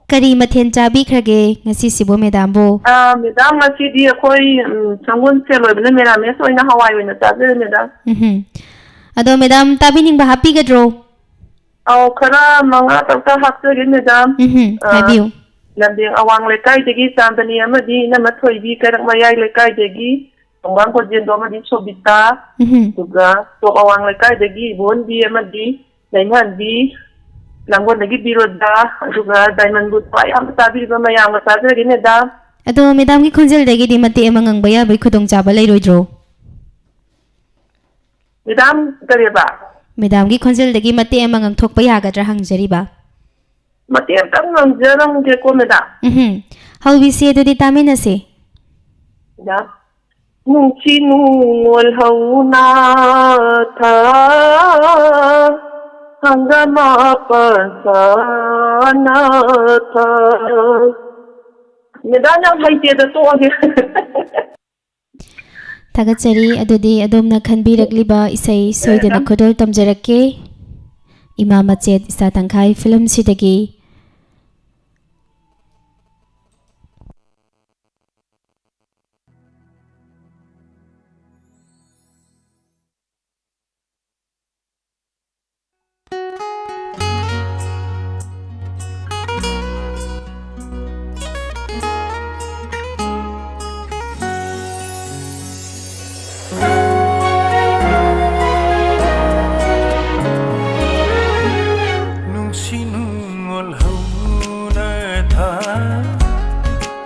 ꯀꯔꯤ ꯃꯊꯦꯜ ꯆꯥꯕꯤꯈ꯭ꯔꯒꯦ ꯉꯁꯤꯁꯤꯕꯨ, ꯃꯦꯗꯥꯝꯕꯨ? ꯑꯥ, ꯃꯦꯗꯥꯝ, ꯉꯁꯤꯗꯤ ꯑꯩꯈꯣꯏ, ꯎꯝ, ꯁꯪꯒꯣꯜꯁꯦꯜ ꯑꯣꯏꯕꯅ ꯃꯦꯔꯥꯃꯦꯁ ꯑꯣꯏꯅ ꯍꯋꯥꯏ ꯑꯣꯏꯅ ꯆꯥꯖꯔꯦ, ꯃꯦꯗꯥꯝ꯫ ꯎꯝꯍꯨꯝ꯫ ꯑꯗꯣ, ꯃꯦꯗꯥꯝ, ꯇꯥꯕꯤꯅꯤꯡꯕ ꯍꯥꯞꯄꯤꯒꯗ꯭ꯔꯣ? ꯑꯧ, ꯈꯔ ꯃꯉꯥ ꯇꯔꯨꯛꯇ ꯍꯥꯞꯆꯒꯦ, ꯃꯦꯗꯥꯝ꯫ ꯎꯝꯍꯨꯝ, ꯑꯥ, ꯍꯥꯏꯕꯤꯌꯨ꯫ ꯂꯝꯗꯦꯡ ꯑꯋꯥꯡ ꯂꯩꯀꯥꯏꯗꯒꯤ ꯆꯥꯟꯗꯅꯤ ꯑꯃꯗꯤ ꯏꯅꯝꯃ ꯊꯣꯏꯕꯤ, ꯀꯩꯔꯛ ꯃꯌꯥꯏ ꯂꯩꯀꯥꯏꯗꯒꯤ ꯊꯣꯡꯕꯥꯝ ꯒꯣꯖꯦꯟꯗꯣ ꯑꯃꯗꯤ ꯁꯣꯕꯤꯇꯥ, ꯎꯝꯍꯨꯝ꯫ ꯑꯗꯨꯒ ꯇꯣꯞ ꯑꯋꯥꯡ ꯂꯩꯀꯥꯏꯗꯒꯤ ꯏꯕꯣꯟꯕꯤ ꯑꯃꯗꯤ ꯂꯩꯃꯥꯟꯕꯤ, ꯂꯥꯡꯒꯣꯜꯗꯒꯤ ꯕꯤꯔꯣꯗꯥ, ꯑꯗꯨꯒ ꯗꯥꯏꯃꯟꯕꯨ ꯊꯋꯥꯏ ꯌꯥꯝꯅ ꯆꯥꯕꯤꯔꯤꯕ ꯃꯌꯥꯝꯒ ꯆꯥꯖꯔꯒꯦ, ꯃꯦꯗꯥꯝ꯫ ꯑꯗꯣ ꯃꯦꯗꯥꯝꯒꯤ ꯈꯣꯟꯖꯦꯜꯗꯒꯤꯗꯤ ꯃꯇꯦꯛ ꯑꯃ ꯉꯪꯕ ꯌꯥꯕꯒꯤ ꯈꯨꯗꯣꯡꯆꯥꯕ ꯂꯩꯔꯣꯏꯗ꯭ꯔꯣ? ꯃꯦꯗꯥꯝ, ꯀꯔꯤꯕ? ꯃꯦꯗꯥꯝꯒꯤ ꯈꯣꯟꯖꯦꯜꯗꯒꯤ ꯃꯇꯦꯛ ꯑꯃ ꯉꯪꯊꯣꯛꯄ ꯌꯥꯒꯗ꯭ꯔꯥ ꯍꯪꯖꯔꯤꯕ? ꯃꯇꯦꯛ ꯑꯝꯇꯪ ꯉꯪꯖꯔꯝꯒꯦꯀꯣ, ꯃꯦꯗꯥꯝ꯫ ꯎꯝꯍꯨꯝ꯫ ꯍꯧꯕꯤꯁꯤ ꯑꯗꯨꯗꯤ ꯇꯥꯃꯤꯟꯅꯁꯤ꯫ ꯃꯦꯗꯥꯝ, ꯅꯨꯡꯁꯤ ꯅꯨꯡꯉꯣꯜ ꯍꯧꯅ ꯊꯥ, ꯍꯪꯒꯥꯃ ꯄꯟꯊꯥꯅ ꯊꯥ꯫ ꯃꯦꯗꯥꯝ, ꯌꯥꯝ ꯍꯩꯇꯦꯗ, ꯇꯣꯛꯑꯒꯦ꯫ ꯊꯥꯒꯠꯆꯔꯤ꯫ ꯑꯗꯨꯗꯤ ꯑꯗꯣꯝꯅ ꯈꯟꯕꯤꯔꯛꯂꯤꯕ ꯏꯁꯩ ꯁꯣꯏꯗꯅ ꯈꯨꯗꯣꯜ ꯇꯝꯖꯔꯛꯀꯦ꯫ ꯏꯃꯥ ꯃꯆꯦꯠ ꯏꯆꯥ ꯇꯪꯈꯥꯏ ꯐꯤꯂꯝꯁꯤꯗꯒꯤ꯫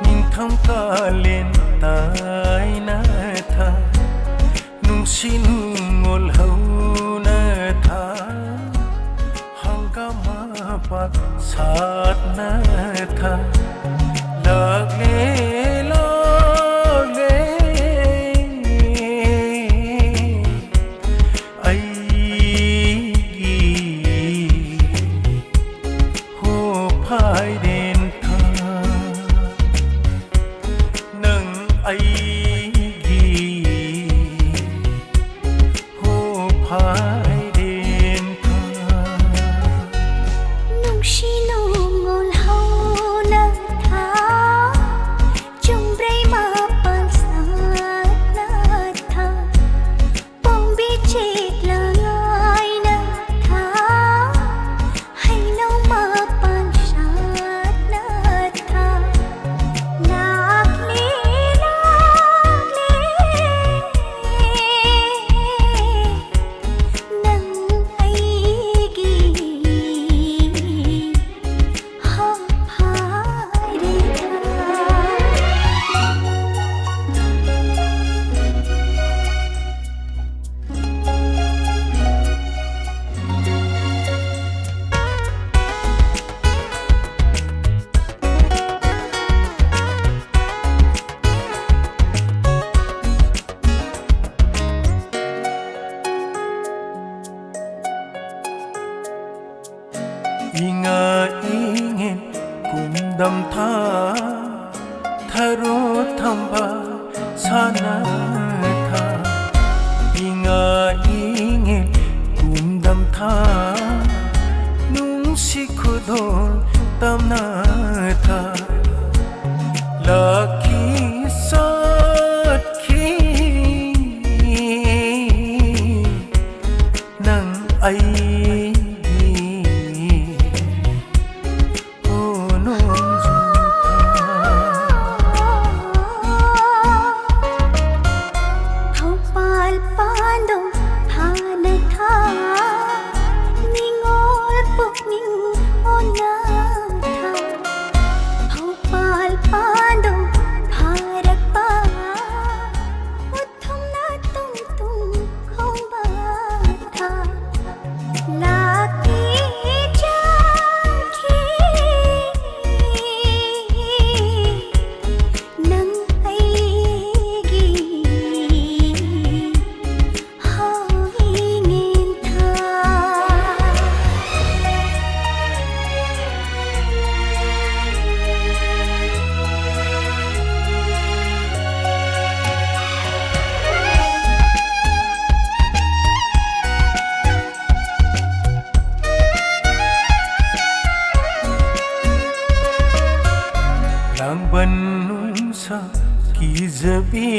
ꯅꯤꯡꯊꯝ ꯀꯥꯂꯦꯟ ꯇꯥꯏꯅ ꯊꯥ, ꯅꯨꯡꯁꯤ ꯅꯨꯡꯉꯣꯜ ꯍꯧꯅ ꯊꯥ, ꯍꯪꯒꯥꯝ ꯃꯄꯥꯟ ꯁꯥꯠꯅ ꯊꯥ, ꯂꯥꯛꯂꯦ, ꯂꯥꯛꯂꯦ꯫ ꯑꯩꯒꯤ ꯍꯣ ꯐꯥꯏꯔꯦꯟ ꯊꯥ, ꯅꯪ ꯑꯩꯒꯤ ꯍꯣ ꯐꯥꯏꯔꯦꯟ ꯊꯥ꯫ ꯅꯨꯡꯁꯤ ꯅꯨꯡꯉꯣꯜ ꯍꯧꯅ ꯊꯥ, ꯆꯨꯝꯕ꯭ꯔꯩ ꯃꯄꯥꯟ ꯁꯥꯠꯅ ꯊꯥ, ꯄꯣꯝꯕꯤ ꯆꯦꯛꯂꯥꯏꯅ ꯊꯥ, ꯍꯩꯅꯧ ꯃꯄꯥꯟ ꯁꯥꯠꯅ ꯊꯥ, ꯂꯥꯛꯂꯦ, ꯂꯥꯛꯂꯦ, ꯅꯪ ꯑꯩꯒꯤ ꯍꯣ ꯐꯥꯏꯔꯦꯟ ꯊꯥ꯫ ꯏꯉꯥ ꯏꯉꯦꯟ ꯀꯨꯝꯗꯝ ꯊꯥ, ꯊꯔꯣ ꯊꯝꯕꯥꯜ ꯁꯥꯟꯅ ꯊꯥ, ꯏꯉꯥ ꯏꯉꯦꯟ ꯀꯨꯝꯗꯝ ꯊꯥ, ꯅꯨꯡꯁꯤ ꯈꯨꯗꯣꯜ ꯇꯝꯅ ꯊꯥ, ꯂꯥꯛꯈꯤ ꯆꯠꯈꯤ ꯅꯪ ꯑꯩꯒꯤ ꯅꯣꯡꯖꯨ ꯊꯥ꯫ ꯊꯧꯕꯥꯜ ꯄꯥꯟꯗꯝ ꯊꯥꯅ ꯊꯥ, ꯅꯤꯡꯉꯣꯜ ꯄꯨꯛꯅꯤꯡ ꯑꯣꯟꯅ ꯊꯥ, ꯂꯥꯡꯕꯟ ꯅꯨꯡꯁꯥ ꯀꯤꯖꯕꯤ,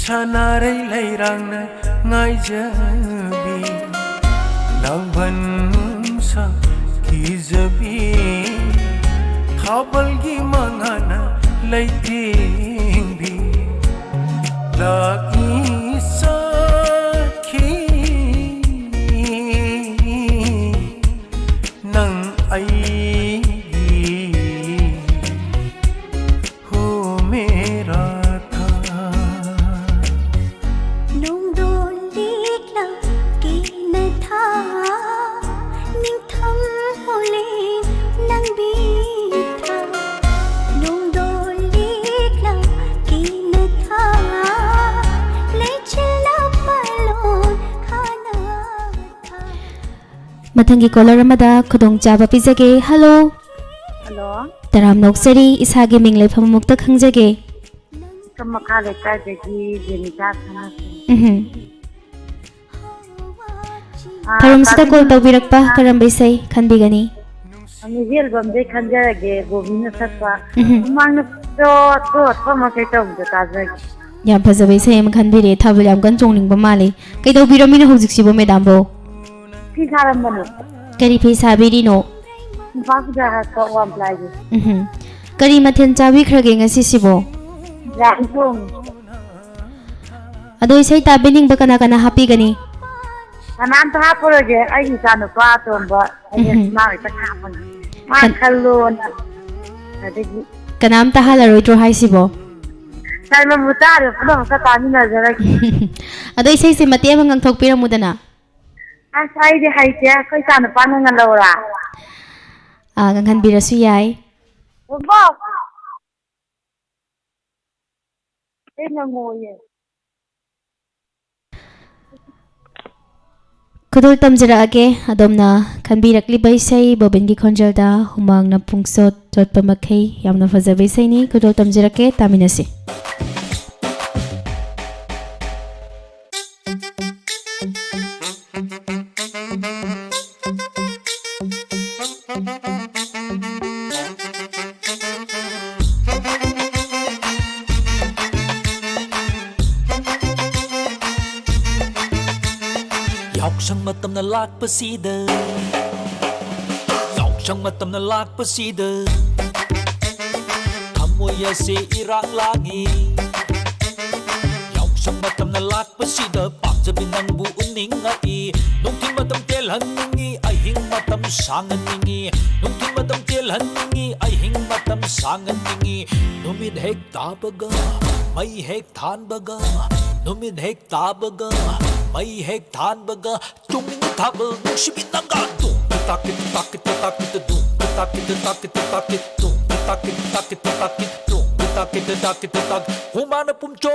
ꯁꯅꯥꯔꯩ ꯂꯩꯔꯥꯡꯅ ꯉꯥꯏꯖꯕꯤ꯫ ꯂꯥꯡꯕꯟ ꯅꯨꯡꯁꯥ ꯀꯤꯖꯕꯤ, ꯊꯥꯕꯜꯒꯤ ꯃꯉꯥꯅ ꯂꯩꯇꯦꯡꯕꯤ꯫ ꯂꯥꯛꯏ ꯁꯥꯈꯤ ꯅꯪ ꯑꯩꯒꯤ꯫ हो मेरा था। ꯅꯣꯡꯗꯣꯜ ꯂꯤꯛꯂꯥ ꯀꯦꯅꯊꯥ, ꯅꯤꯡꯊꯝ ꯍꯣꯂꯦ ꯅꯪꯕꯤ ꯊꯥ꯫ ꯅꯣꯡꯗꯣꯜ ꯂꯤꯛꯂꯥ ꯀꯦꯅꯊꯥ, ꯂꯩꯆꯤꯜꯅ ꯄꯥꯂꯣꯟ ꯈꯥꯅ ꯊꯥ꯫ ꯃꯊꯪꯒꯤ ꯀꯣꯂꯔ ꯑꯃꯗ ꯈꯨꯗꯣꯡꯆꯥꯕ ꯄꯤꯖꯒꯦ꯫ ꯍꯜꯂꯣ꯫ ꯍꯜꯂꯣ꯫ ꯇꯔꯥꯝꯅ ꯑꯣꯛꯆꯔꯤ, ꯏꯁꯥꯒꯤ ꯃꯤꯡ ꯂꯩꯐꯝ ꯑꯃꯨꯛꯇ ꯈꯪꯖꯒꯦ꯫ ꯀꯝ ꯃꯈꯥ ꯂꯩꯀꯥꯏꯗꯒꯤ ꯖꯦꯅꯤꯇꯥ ꯁꯅꯥꯇꯣꯝꯕꯤ꯫ ꯎꯝꯍꯨꯝ꯫ ꯑꯥ, ꯊꯧꯔꯝꯁꯤꯗ ꯀꯣꯜ ꯇꯧꯕꯤꯔꯛꯄ ꯀꯔꯝꯕ ꯏꯁꯩ ꯈꯟꯕꯤꯒꯅꯤ? ꯃ꯭ꯌꯨꯖꯤꯛ ꯑꯦꯜꯕꯝꯗꯩ ꯈꯟꯖꯔꯒꯦ, ꯕꯣꯕꯤꯅ ꯁꯛꯄ ꯎꯝꯍꯨꯝ꯫ ꯃꯃꯥꯡꯗ ꯆꯣꯠ ꯆꯣꯠꯄ ꯃꯈꯩ ꯇꯧꯕꯗꯣ ꯇꯥꯖꯒꯦ꯫ ꯌꯥꯝ ꯐꯖꯕ ꯏꯁꯩ ꯑꯃ ꯈꯟꯕꯤꯔꯦ꯫ ꯊꯥꯕꯜ ꯌꯥꯝ ꯀꯟꯅ ꯆꯣꯡꯅꯤꯡꯕ ꯃꯥꯜꯂꯤ꯫ ꯀꯩꯗꯧꯕꯤꯔꯝꯃꯤꯅꯣ ꯍꯧꯖꯤꯛꯁꯤꯕꯨ, ꯃꯦꯗꯥꯝꯕꯣ? ꯐꯤ ꯁꯥꯔꯝꯕꯅꯦ꯫ ꯀꯔꯤ ꯐꯤ ꯁꯥꯕꯤꯔꯤꯅꯣ? ꯃꯣꯝꯄꯥꯛ ꯐꯤꯗꯛ ꯍꯛꯄ ꯋꯥꯟ ꯄ꯭ꯂꯥꯏꯒꯤ꯫ ꯎꯝꯍꯨꯝ꯫ ꯀꯔꯤ ꯃꯊꯦꯜ ꯆꯥꯕꯤꯈ꯭ꯔꯒꯦ ꯉꯁꯤꯁꯤꯕꯣ? ꯌꯥꯝ ꯊꯣꯡꯉꯦ꯫ ꯑꯗꯣ ꯏꯁꯩ ꯇꯥꯕꯤꯅꯤꯡꯕ ꯀꯅꯥ ꯀꯅꯥ ꯍꯥꯞꯄꯤꯒꯅꯤ? ꯀꯅꯥꯝꯇ ꯍꯥꯞꯄꯔꯣꯏꯒꯦ, ꯑꯩꯒꯤ ꯏꯆꯥ ꯅꯨꯄꯥ ꯑꯇꯣꯝꯕ ꯎꯝꯍꯨꯝ꯫ ꯃꯥ ꯈꯛꯇ ꯍꯥꯞꯄꯅꯤ꯫ ꯃꯥ ꯀꯟ- ꯈꯜꯂꯣꯅ꯫ ꯑꯗꯒꯤ ꯀꯅꯥꯝꯇ ꯍꯥꯜꯂꯔꯣꯏꯗ꯭ꯔꯣ ꯍꯥꯏꯁꯤꯕꯣ? ꯁꯥꯏꯃꯟꯕꯨ ꯇꯥꯔꯦ, ꯄꯨꯝꯅꯃꯛꯀ ꯇꯥꯃꯤꯟꯅꯖꯔꯒꯦ꯫ ꯑꯗꯣ ꯏꯁꯩꯁꯦ ꯃꯇꯦꯛ ꯑꯃ ꯉꯪꯊꯣꯛꯄꯤꯔꯝꯃꯨꯗꯅ꯫ ꯑꯁ, ꯑꯩꯗꯤ ꯍꯩꯇꯦ, ꯑꯩꯈꯣꯏ ꯏꯆꯥ ꯅꯨꯄꯥꯅ ꯉꯜꯍꯧꯔꯥ? ꯑꯥ, ꯉꯪꯍꯟꯕꯤꯔꯁꯨ ꯌꯥꯏ꯫ ꯕꯣꯕꯣꯛ! ꯑꯩ ꯉꯝꯃꯣꯏꯌꯦ꯫ ꯈꯨꯗꯣꯜ ꯇꯝꯖꯔꯛꯑꯒꯦ꯫ ꯑꯗꯣꯝꯅ ꯈꯟꯕꯤꯔꯛꯂꯤꯕ ꯏꯁꯩ ꯕꯣꯕꯤꯟꯒꯤ ꯈꯣꯟꯖꯦꯜꯗ ꯍꯨꯃꯥꯡꯅ ꯄꯨꯡꯆꯣꯠ ꯆꯣꯠꯄ ꯃꯈꯩ, ꯌꯥꯝꯅ ꯐꯖꯕ ꯏꯁꯩꯅꯤ꯫ ꯈꯨꯗꯣꯜ ꯇꯝꯖꯔꯛꯀꯦ, ꯇꯥꯃꯤꯟꯅꯁꯤ꯫ ꯌꯥꯎꯁꯪ ꯃꯇꯝꯅ ꯂꯥꯛꯄꯁꯤꯗ, ꯌꯥꯎꯁꯪ ꯃꯇꯝꯅ ꯂꯥꯛꯄꯁꯤꯗ, ꯊꯃꯣꯏ ꯑꯁꯤ ꯏꯔꯥꯡ ꯂꯥꯡꯏ꯫ ꯌꯥꯎꯁꯪ ꯃꯇꯝꯅ ꯂꯥꯛꯄꯁꯤꯗ ꯄꯥꯝꯖꯕꯤ ꯅꯪꯕꯨ ꯎꯅꯤꯡꯉꯛꯏ꯫ ꯅꯨꯡꯊꯤꯜ ꯃꯇꯝ ꯇꯦꯜꯍꯟꯅꯤꯡꯏ, ꯑꯍꯤꯡ ꯃꯇꯝ ꯁꯥꯡꯍꯟꯅꯤꯡꯏ꯫ ꯅꯨꯡꯊꯤꯜ ꯃꯇꯝ ꯇꯦꯜꯍꯟꯅꯤꯡꯏ, ꯑꯍꯤꯡ ꯃꯇꯝ ꯁꯥꯡꯍꯟꯅꯤꯡꯏ꯫ ꯅꯨꯃꯤꯠ ꯍꯦꯛ ꯇꯥꯕꯒ, ꯃꯩ ꯍꯦꯛ ꯊꯥꯟꯕꯒ, ꯅꯨꯃꯤꯠ ꯍꯦꯛ ꯇꯥꯕꯒ, ꯃꯩ ꯍꯦꯛ ꯊꯥꯟꯕꯒ, ꯆꯣꯡꯅꯤꯡꯉꯤ ꯊꯥꯕꯜ ꯅꯨꯡꯁꯤꯕꯤ ꯅꯪꯒ꯫ ꯇꯨꯡ ꯇꯥꯀꯤꯠ ꯇꯥꯀꯤꯠ ꯇꯥꯀꯤꯠ ꯇꯨꯡ ꯇꯥꯀꯤꯠ ꯇꯥꯀꯤꯠ ꯇꯥꯀꯤꯠ ꯇꯨꯡ ꯇꯥꯀꯤꯠ ꯇꯥꯀꯤꯠ ꯇꯥꯀꯤꯠ ꯇꯨꯡ ꯇꯥꯀꯤꯠ ꯇꯥꯀꯤꯠ ꯇꯥꯀꯤꯠ꯫ ꯍꯨꯃꯥꯅ ꯄꯨꯝꯆꯣ,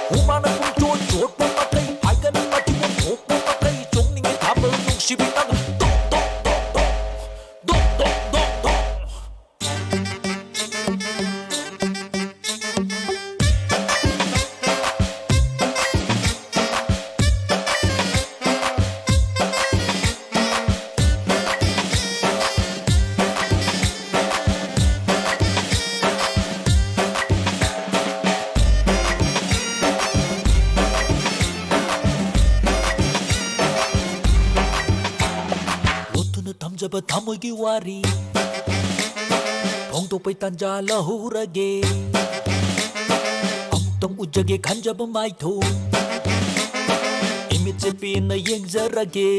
ꯍꯨꯃꯥꯅ ꯄꯨꯝꯆꯣ ꯆꯣꯠꯄ ꯃꯈꯩ, ꯍꯥꯏꯒꯅꯤ ꯃꯆꯨ ꯑꯣꯟꯊꯣꯛꯄ ꯃꯈꯩ, ꯆꯣꯡꯅꯤꯡꯉꯤ ꯊꯥꯕꯜ ꯅꯨꯡꯁꯤꯕꯤ ꯅꯪꯒ꯫ ꯇꯣꯛ ꯇꯣꯛ ꯇꯣꯛ ꯇꯣꯛ, ꯗꯣꯛ ꯗꯣꯛ ꯗꯣꯛ ꯗꯣꯛ꯫ ꯂꯣꯠꯇꯨꯅ ꯊꯝꯖꯕ ꯊꯃꯣꯏꯒꯤ ꯋꯥꯔꯤ ꯐꯣꯡꯗꯣꯛꯄꯩ ꯇꯥꯟꯖꯥ ꯂꯧꯍꯧꯔꯒꯦ꯫ ꯑꯃꯨꯛꯇꯪ ꯎꯖꯒꯦ ꯈꯟꯖꯕ ꯃꯥꯏꯊꯣꯡ, ꯏꯃꯤꯠꯁꯦ ꯄꯦꯟꯅ ꯌꯦꯡꯖꯔꯒꯦ꯫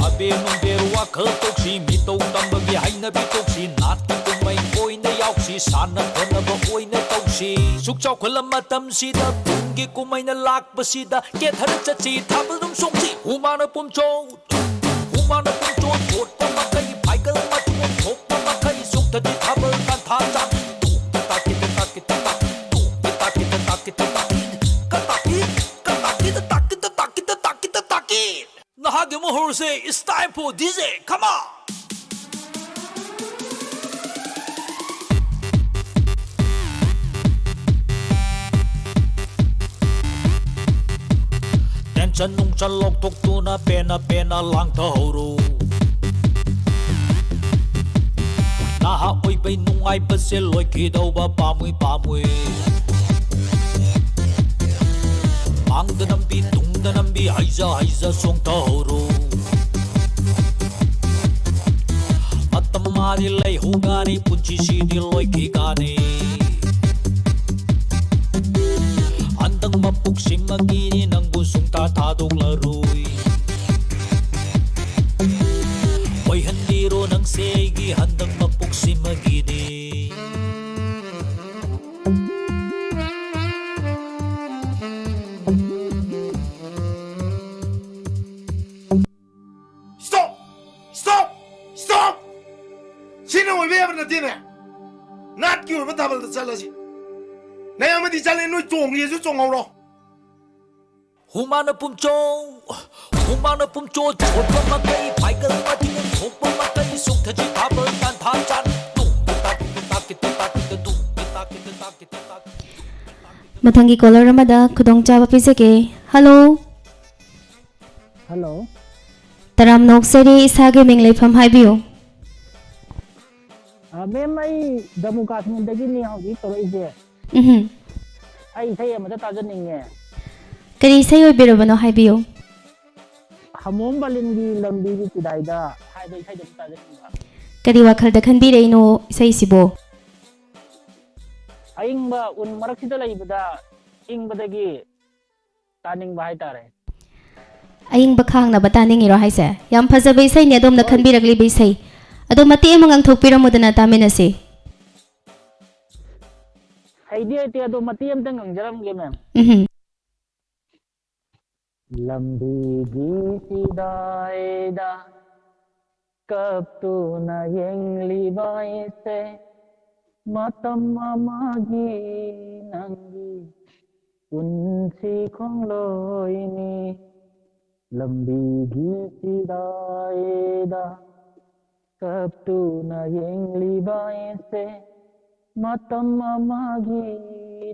ꯑꯕꯦꯔ ꯅꯨꯡꯕꯦꯔ ꯋꯥꯈꯜ ꯇꯣꯛꯁꯤ, ꯃꯤꯇꯧ ꯇꯝꯕꯒꯤ ꯍꯩꯅꯕꯤ ꯇꯣꯛꯁꯤ, ꯅꯥꯠꯀꯤ ꯀꯨꯝꯍꯩ ꯑꯣꯏꯅ ꯌꯥꯎꯁꯤ, ꯁꯥꯟꯅ ꯈꯣꯠꯅꯕ ꯑꯣꯏꯅ ꯇꯧꯁꯤ꯫ ꯁꯨꯛ ꯆꯥꯎꯈꯠꯂ ꯃꯇꯝꯁꯤꯗ ꯀꯨꯝꯒꯤ ꯀꯨꯝꯍꯩꯅ ꯂꯥꯛꯄꯁꯤꯗ ꯀꯦꯊꯔ ꯆꯠꯁꯤ, ꯊꯥꯕꯜ ꯑꯗꯨꯝ ꯆꯣꯡꯁꯤ꯫ ꯍꯨꯃꯥꯅ ꯄꯨꯝꯆꯣ, ꯍꯨꯃꯥꯅ ꯄꯨꯝꯆꯣ ꯆꯣꯠꯄ ꯃꯈꯩ, ꯐꯥꯏꯒꯜ ꯃꯆꯨ ꯑꯣꯟꯊꯣꯛꯄ ꯃꯈꯩ, ꯆꯣꯡꯊꯁꯤ ꯊꯥꯕꯜ ꯇꯥꯟꯊꯥ ꯆꯥ꯫ ꯇꯣꯡ ꯇꯥꯀꯤꯠ ꯇꯥꯀꯤꯠ ꯇꯥꯀꯤꯠ, ꯇꯣꯡ ꯇꯥꯀꯤꯠ ꯇꯥꯀꯤꯠ ꯇꯥꯀꯤꯠ, ꯀꯇꯥꯀꯤꯠ, ꯀꯇꯥꯀꯤꯠ ꯇꯥꯀꯤꯠ ꯇꯥꯀꯤꯠ ꯇꯥꯀꯤꯠ ꯇꯥꯀꯤꯠ꯫ ꯅꯍꯥꯛꯀꯤ ꯃꯍꯨꯔꯁꯦ, it's time for D J, come on! Tension ꯅꯨꯡꯁꯟ ꯂꯧꯊꯣꯛꯇꯨꯅ ꯄꯦꯟꯅ ꯄꯦꯟꯅ ꯂꯥꯡꯊꯍꯧꯔꯣ꯫ ꯅꯍꯥ ꯑꯣꯏꯕꯩ ꯅꯨꯡꯉꯥꯏꯕꯁꯦ ꯂꯣꯏꯈꯤꯗꯧꯕ ꯄꯥꯝꯃꯨꯏ ꯄꯥꯝꯃꯨꯏ꯫ ꯃꯥꯡꯗ ꯅꯝꯕꯤ ꯇꯨꯡ ꯅꯝꯕꯤ ꯍꯩꯖ ꯍꯩꯖ ꯆꯣꯡꯊꯍꯧꯔꯣ꯫ ꯃꯇꯝ ꯃꯥꯗꯤ ꯂꯩꯍꯧꯒꯅꯤ, ꯄꯨꯟꯁꯤꯁꯤꯗꯤ ꯂꯣꯏꯈꯤꯒꯅꯤ꯫ ꯍꯟꯗꯛ ꯃꯄꯣꯛꯁꯤꯃꯒꯤꯗꯤ ꯅꯪꯕꯨ ꯁꯨꯡꯊꯥ ꯊꯥꯗꯣꯛꯂꯔꯣꯏ꯫ ꯑꯣꯏꯍꯟꯕꯤꯔꯣ ꯅꯪꯁꯦ ꯑꯩꯒꯤ ꯍꯟꯗꯛ ꯃꯄꯣꯛꯁꯤꯃꯒꯤꯗꯤ꯫ Stop! Stop! Stop! ꯁꯤꯅ ꯑꯣꯏꯕ ꯌꯥꯕ ꯅꯠꯇꯦꯅꯦ꯫ ꯅꯥꯠꯀꯤ ꯑꯣꯏꯕ ꯊꯥꯕꯜꯗ ꯆꯠꯂꯁꯤ꯫ ꯅꯌꯥꯝꯕꯗꯤ ꯆꯠꯂꯦ, ꯅꯣꯏ ꯆꯣꯡꯒꯦꯁꯨ ꯆꯣꯡꯍꯧꯔꯣ꯫ ꯍꯨꯃꯥꯡꯅ ꯄꯨꯝꯆꯣ, ꯍꯨꯃꯥꯡꯅ ꯄꯨꯝꯆꯣ ꯆꯣꯠꯄ ꯃꯈꯩ, ꯄꯥꯏꯒꯜ ꯃꯊꯤꯅ ꯊꯣꯛꯄ ꯃꯈꯩ, ꯁꯨꯛꯊꯖꯤ ꯊꯥꯕꯜ ꯇꯥꯟꯊꯥ ꯆꯥꯟ꯫ ꯇꯨꯡ ꯇꯥꯛ ꯇꯥꯛ ꯇꯥꯛ ꯇꯥꯛ ꯇꯨꯡ ꯇꯥꯛ ꯇꯥꯛ ꯇꯥꯛ꯫ ꯃꯊꯪꯒꯤ ꯀꯣꯂꯔ ꯑꯃꯗ ꯈꯨꯗꯣꯡꯆꯥꯕ ꯄꯤꯖꯒꯦ꯫ ꯍꯜꯂꯣ꯫ ꯍꯜꯂꯣ꯫ ꯇꯔꯥꯝꯅ ꯑꯣꯛꯆꯔꯤ, ꯏꯁꯥꯒꯤ ꯃꯤꯡ ꯂꯩꯐꯝ ꯍꯥꯏꯕꯤꯌꯨ꯫ ꯑ, ꯃꯦꯝ, ꯑꯩ ꯖꯝꯃꯨ ꯀꯥꯁꯃꯤꯔꯗꯒꯤꯅꯤ ꯍꯧꯖꯤꯛ ꯇꯧꯔꯛꯏꯁꯦ꯫ ꯎꯝꯍꯨꯝ꯫ ꯑꯩ ꯏꯁꯩ ꯑꯃꯇ ꯇꯥꯖꯅꯤꯡꯉꯦ꯫ ꯀꯔꯤ ꯏꯁꯩ ꯑꯣꯏꯕꯤꯔꯕꯅꯣ ꯍꯥꯏꯕꯤꯌꯨ꯫ ꯍꯃꯣꯝ ꯕꯂꯤꯟꯒꯤ ꯂꯝꯕꯤꯒꯤ ꯆꯤꯗꯥꯏꯗ ꯍꯥꯏꯕ ꯏꯁꯩꯗꯣ ꯑꯝꯇ ꯇꯥꯖꯅꯤꯡꯕ꯫ ꯀꯔꯤ ꯋꯥꯈꯜꯗ ꯈꯟꯕꯤꯔꯛꯏꯅꯣ ꯏꯁꯩꯁꯤꯕꯣ? ꯑꯏꯪꯕ ꯎꯟ ꯃꯔꯛꯁꯤꯗ ꯂꯩꯕꯗ ꯏꯪꯕꯗꯒꯤ ꯇꯥꯅꯤꯡꯕ ꯍꯥꯏꯇꯥꯔꯦ꯫ ꯑꯏꯪꯕ ꯈꯥꯡꯅꯕ ꯇꯥꯅꯤꯡꯉꯤꯔꯣ ꯍꯥꯏꯁꯦ? ꯌꯥꯝ ꯐꯖꯕ ꯏꯁꯩꯅꯦ ꯑꯗꯣꯝꯅ ꯍꯣꯏ꯫ ꯈꯟꯕꯤꯔꯛꯂꯤꯕ ꯏꯁꯩ꯫ ꯑꯗꯣ ꯃꯇꯦꯛ ꯑꯃ ꯉꯥꯡꯊꯣꯛꯄꯤꯔꯝꯃꯨꯗꯅ ꯇꯥꯃꯤꯟꯅꯁꯤ꯫ ꯍꯩꯗꯤ ꯍꯩꯇꯦ, ꯑꯗꯣ ꯃꯇꯦꯛ ꯑꯝꯇ ꯉꯥꯡꯖꯔꯝꯒꯦ, ꯃꯦꯝ꯫ ꯎꯝꯍꯨꯝ꯫ ꯂꯝꯕꯤꯒꯤ ꯆꯤꯗꯥꯏꯗ ꯀꯞꯇꯨꯅ ꯌꯦꯡꯂꯤꯕ ꯑꯩꯁꯦ ꯃꯇꯝ ꯑꯃꯒꯤ ꯅꯪꯒꯤ ꯄꯨꯟꯁꯤ ꯈꯣꯡꯂꯣꯏꯅꯤ꯫ ꯂꯝꯕꯤꯒꯤ ꯆꯤꯗꯥꯏꯗ ꯀꯞꯇꯨꯅ ꯌꯦꯡꯂꯤꯕ ꯑꯩꯁꯦ ꯃꯇꯝ ꯑꯃꯒꯤ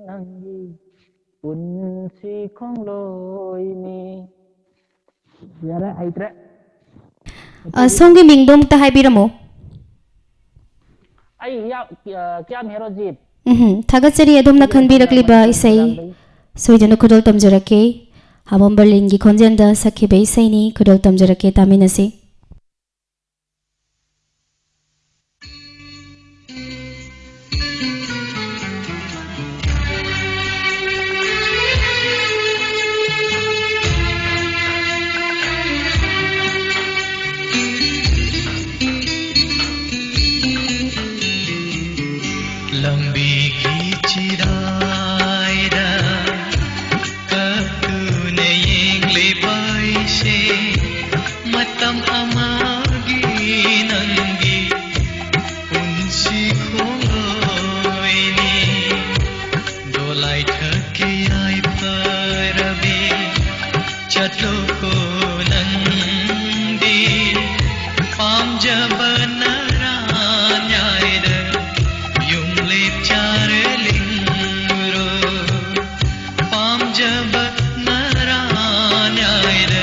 ꯅꯪꯒꯤ ꯄꯨꯟꯁꯤ ꯈꯣꯡꯂꯣꯏꯅꯤ꯫ ꯌꯥꯔꯦ, ꯍꯩꯇ꯭ꯔꯦ꯫ ꯑ, ꯁꯣꯝꯒꯤ ꯃꯤꯡꯗꯣ ꯑꯃꯨꯛꯇ ꯍꯥꯏꯕꯤꯔꯝꯃꯣ꯫ ꯑꯩ ꯍꯤꯌꯥ-, ꯑ, ꯀ꯭ꯌꯥꯝ ꯍꯦꯔꯣꯖꯤꯠ꯫ ꯎꯝꯍꯨꯝ, ꯊꯥꯒꯠꯆꯔꯤ ꯑꯗꯣꯝꯅ ꯑꯩ ꯈꯟꯕꯤꯔꯛꯂꯤꯕ ꯃꯣꯏꯔꯥꯡꯗꯒꯤ꯫ ꯏꯁꯩ꯫ ꯁꯣꯏꯗꯅ ꯈꯨꯗꯣꯜ ꯇꯝꯖꯔꯛꯀꯦ꯫ ꯍꯥꯕꯣꯝ ꯕꯔꯂꯤꯟꯒꯤ ꯈꯣꯟꯖꯦꯜꯗ ꯁꯛꯈꯤꯕ ꯏꯁꯩꯅꯤ, ꯈꯨꯗꯣꯜ ꯇꯝꯖꯔꯛꯀꯦ, ꯇꯥꯃꯤꯟꯅꯁꯤ꯫ ꯂꯝꯕꯤꯒꯤ ꯆꯤꯔꯥꯏꯗ ꯀꯞꯇꯨꯅ ꯌꯦꯡꯂꯤꯕ ꯑꯩꯁꯦ ꯃꯇꯝ ꯑꯃꯒꯤ ꯅꯪꯒꯤ ꯄꯨꯟꯁꯤ ꯈꯣꯡꯂꯣꯏꯅꯤ꯫ ꯗꯣꯂꯥꯏ ꯊꯛꯀꯤ ꯌꯥꯏꯐꯔꯕꯤ ꯆꯠꯂꯣꯀꯣ ꯅꯪꯗꯤ ꯄꯥꯝꯖꯕ ꯅꯔꯥꯟ ꯌꯥꯏꯗ ꯌꯨꯝ ꯂꯦꯞꯆꯔ ꯂꯤꯡꯉꯨꯔꯣ꯫ ꯄꯥꯝꯖꯕ ꯅꯔꯥꯟ ꯌꯥꯏꯗ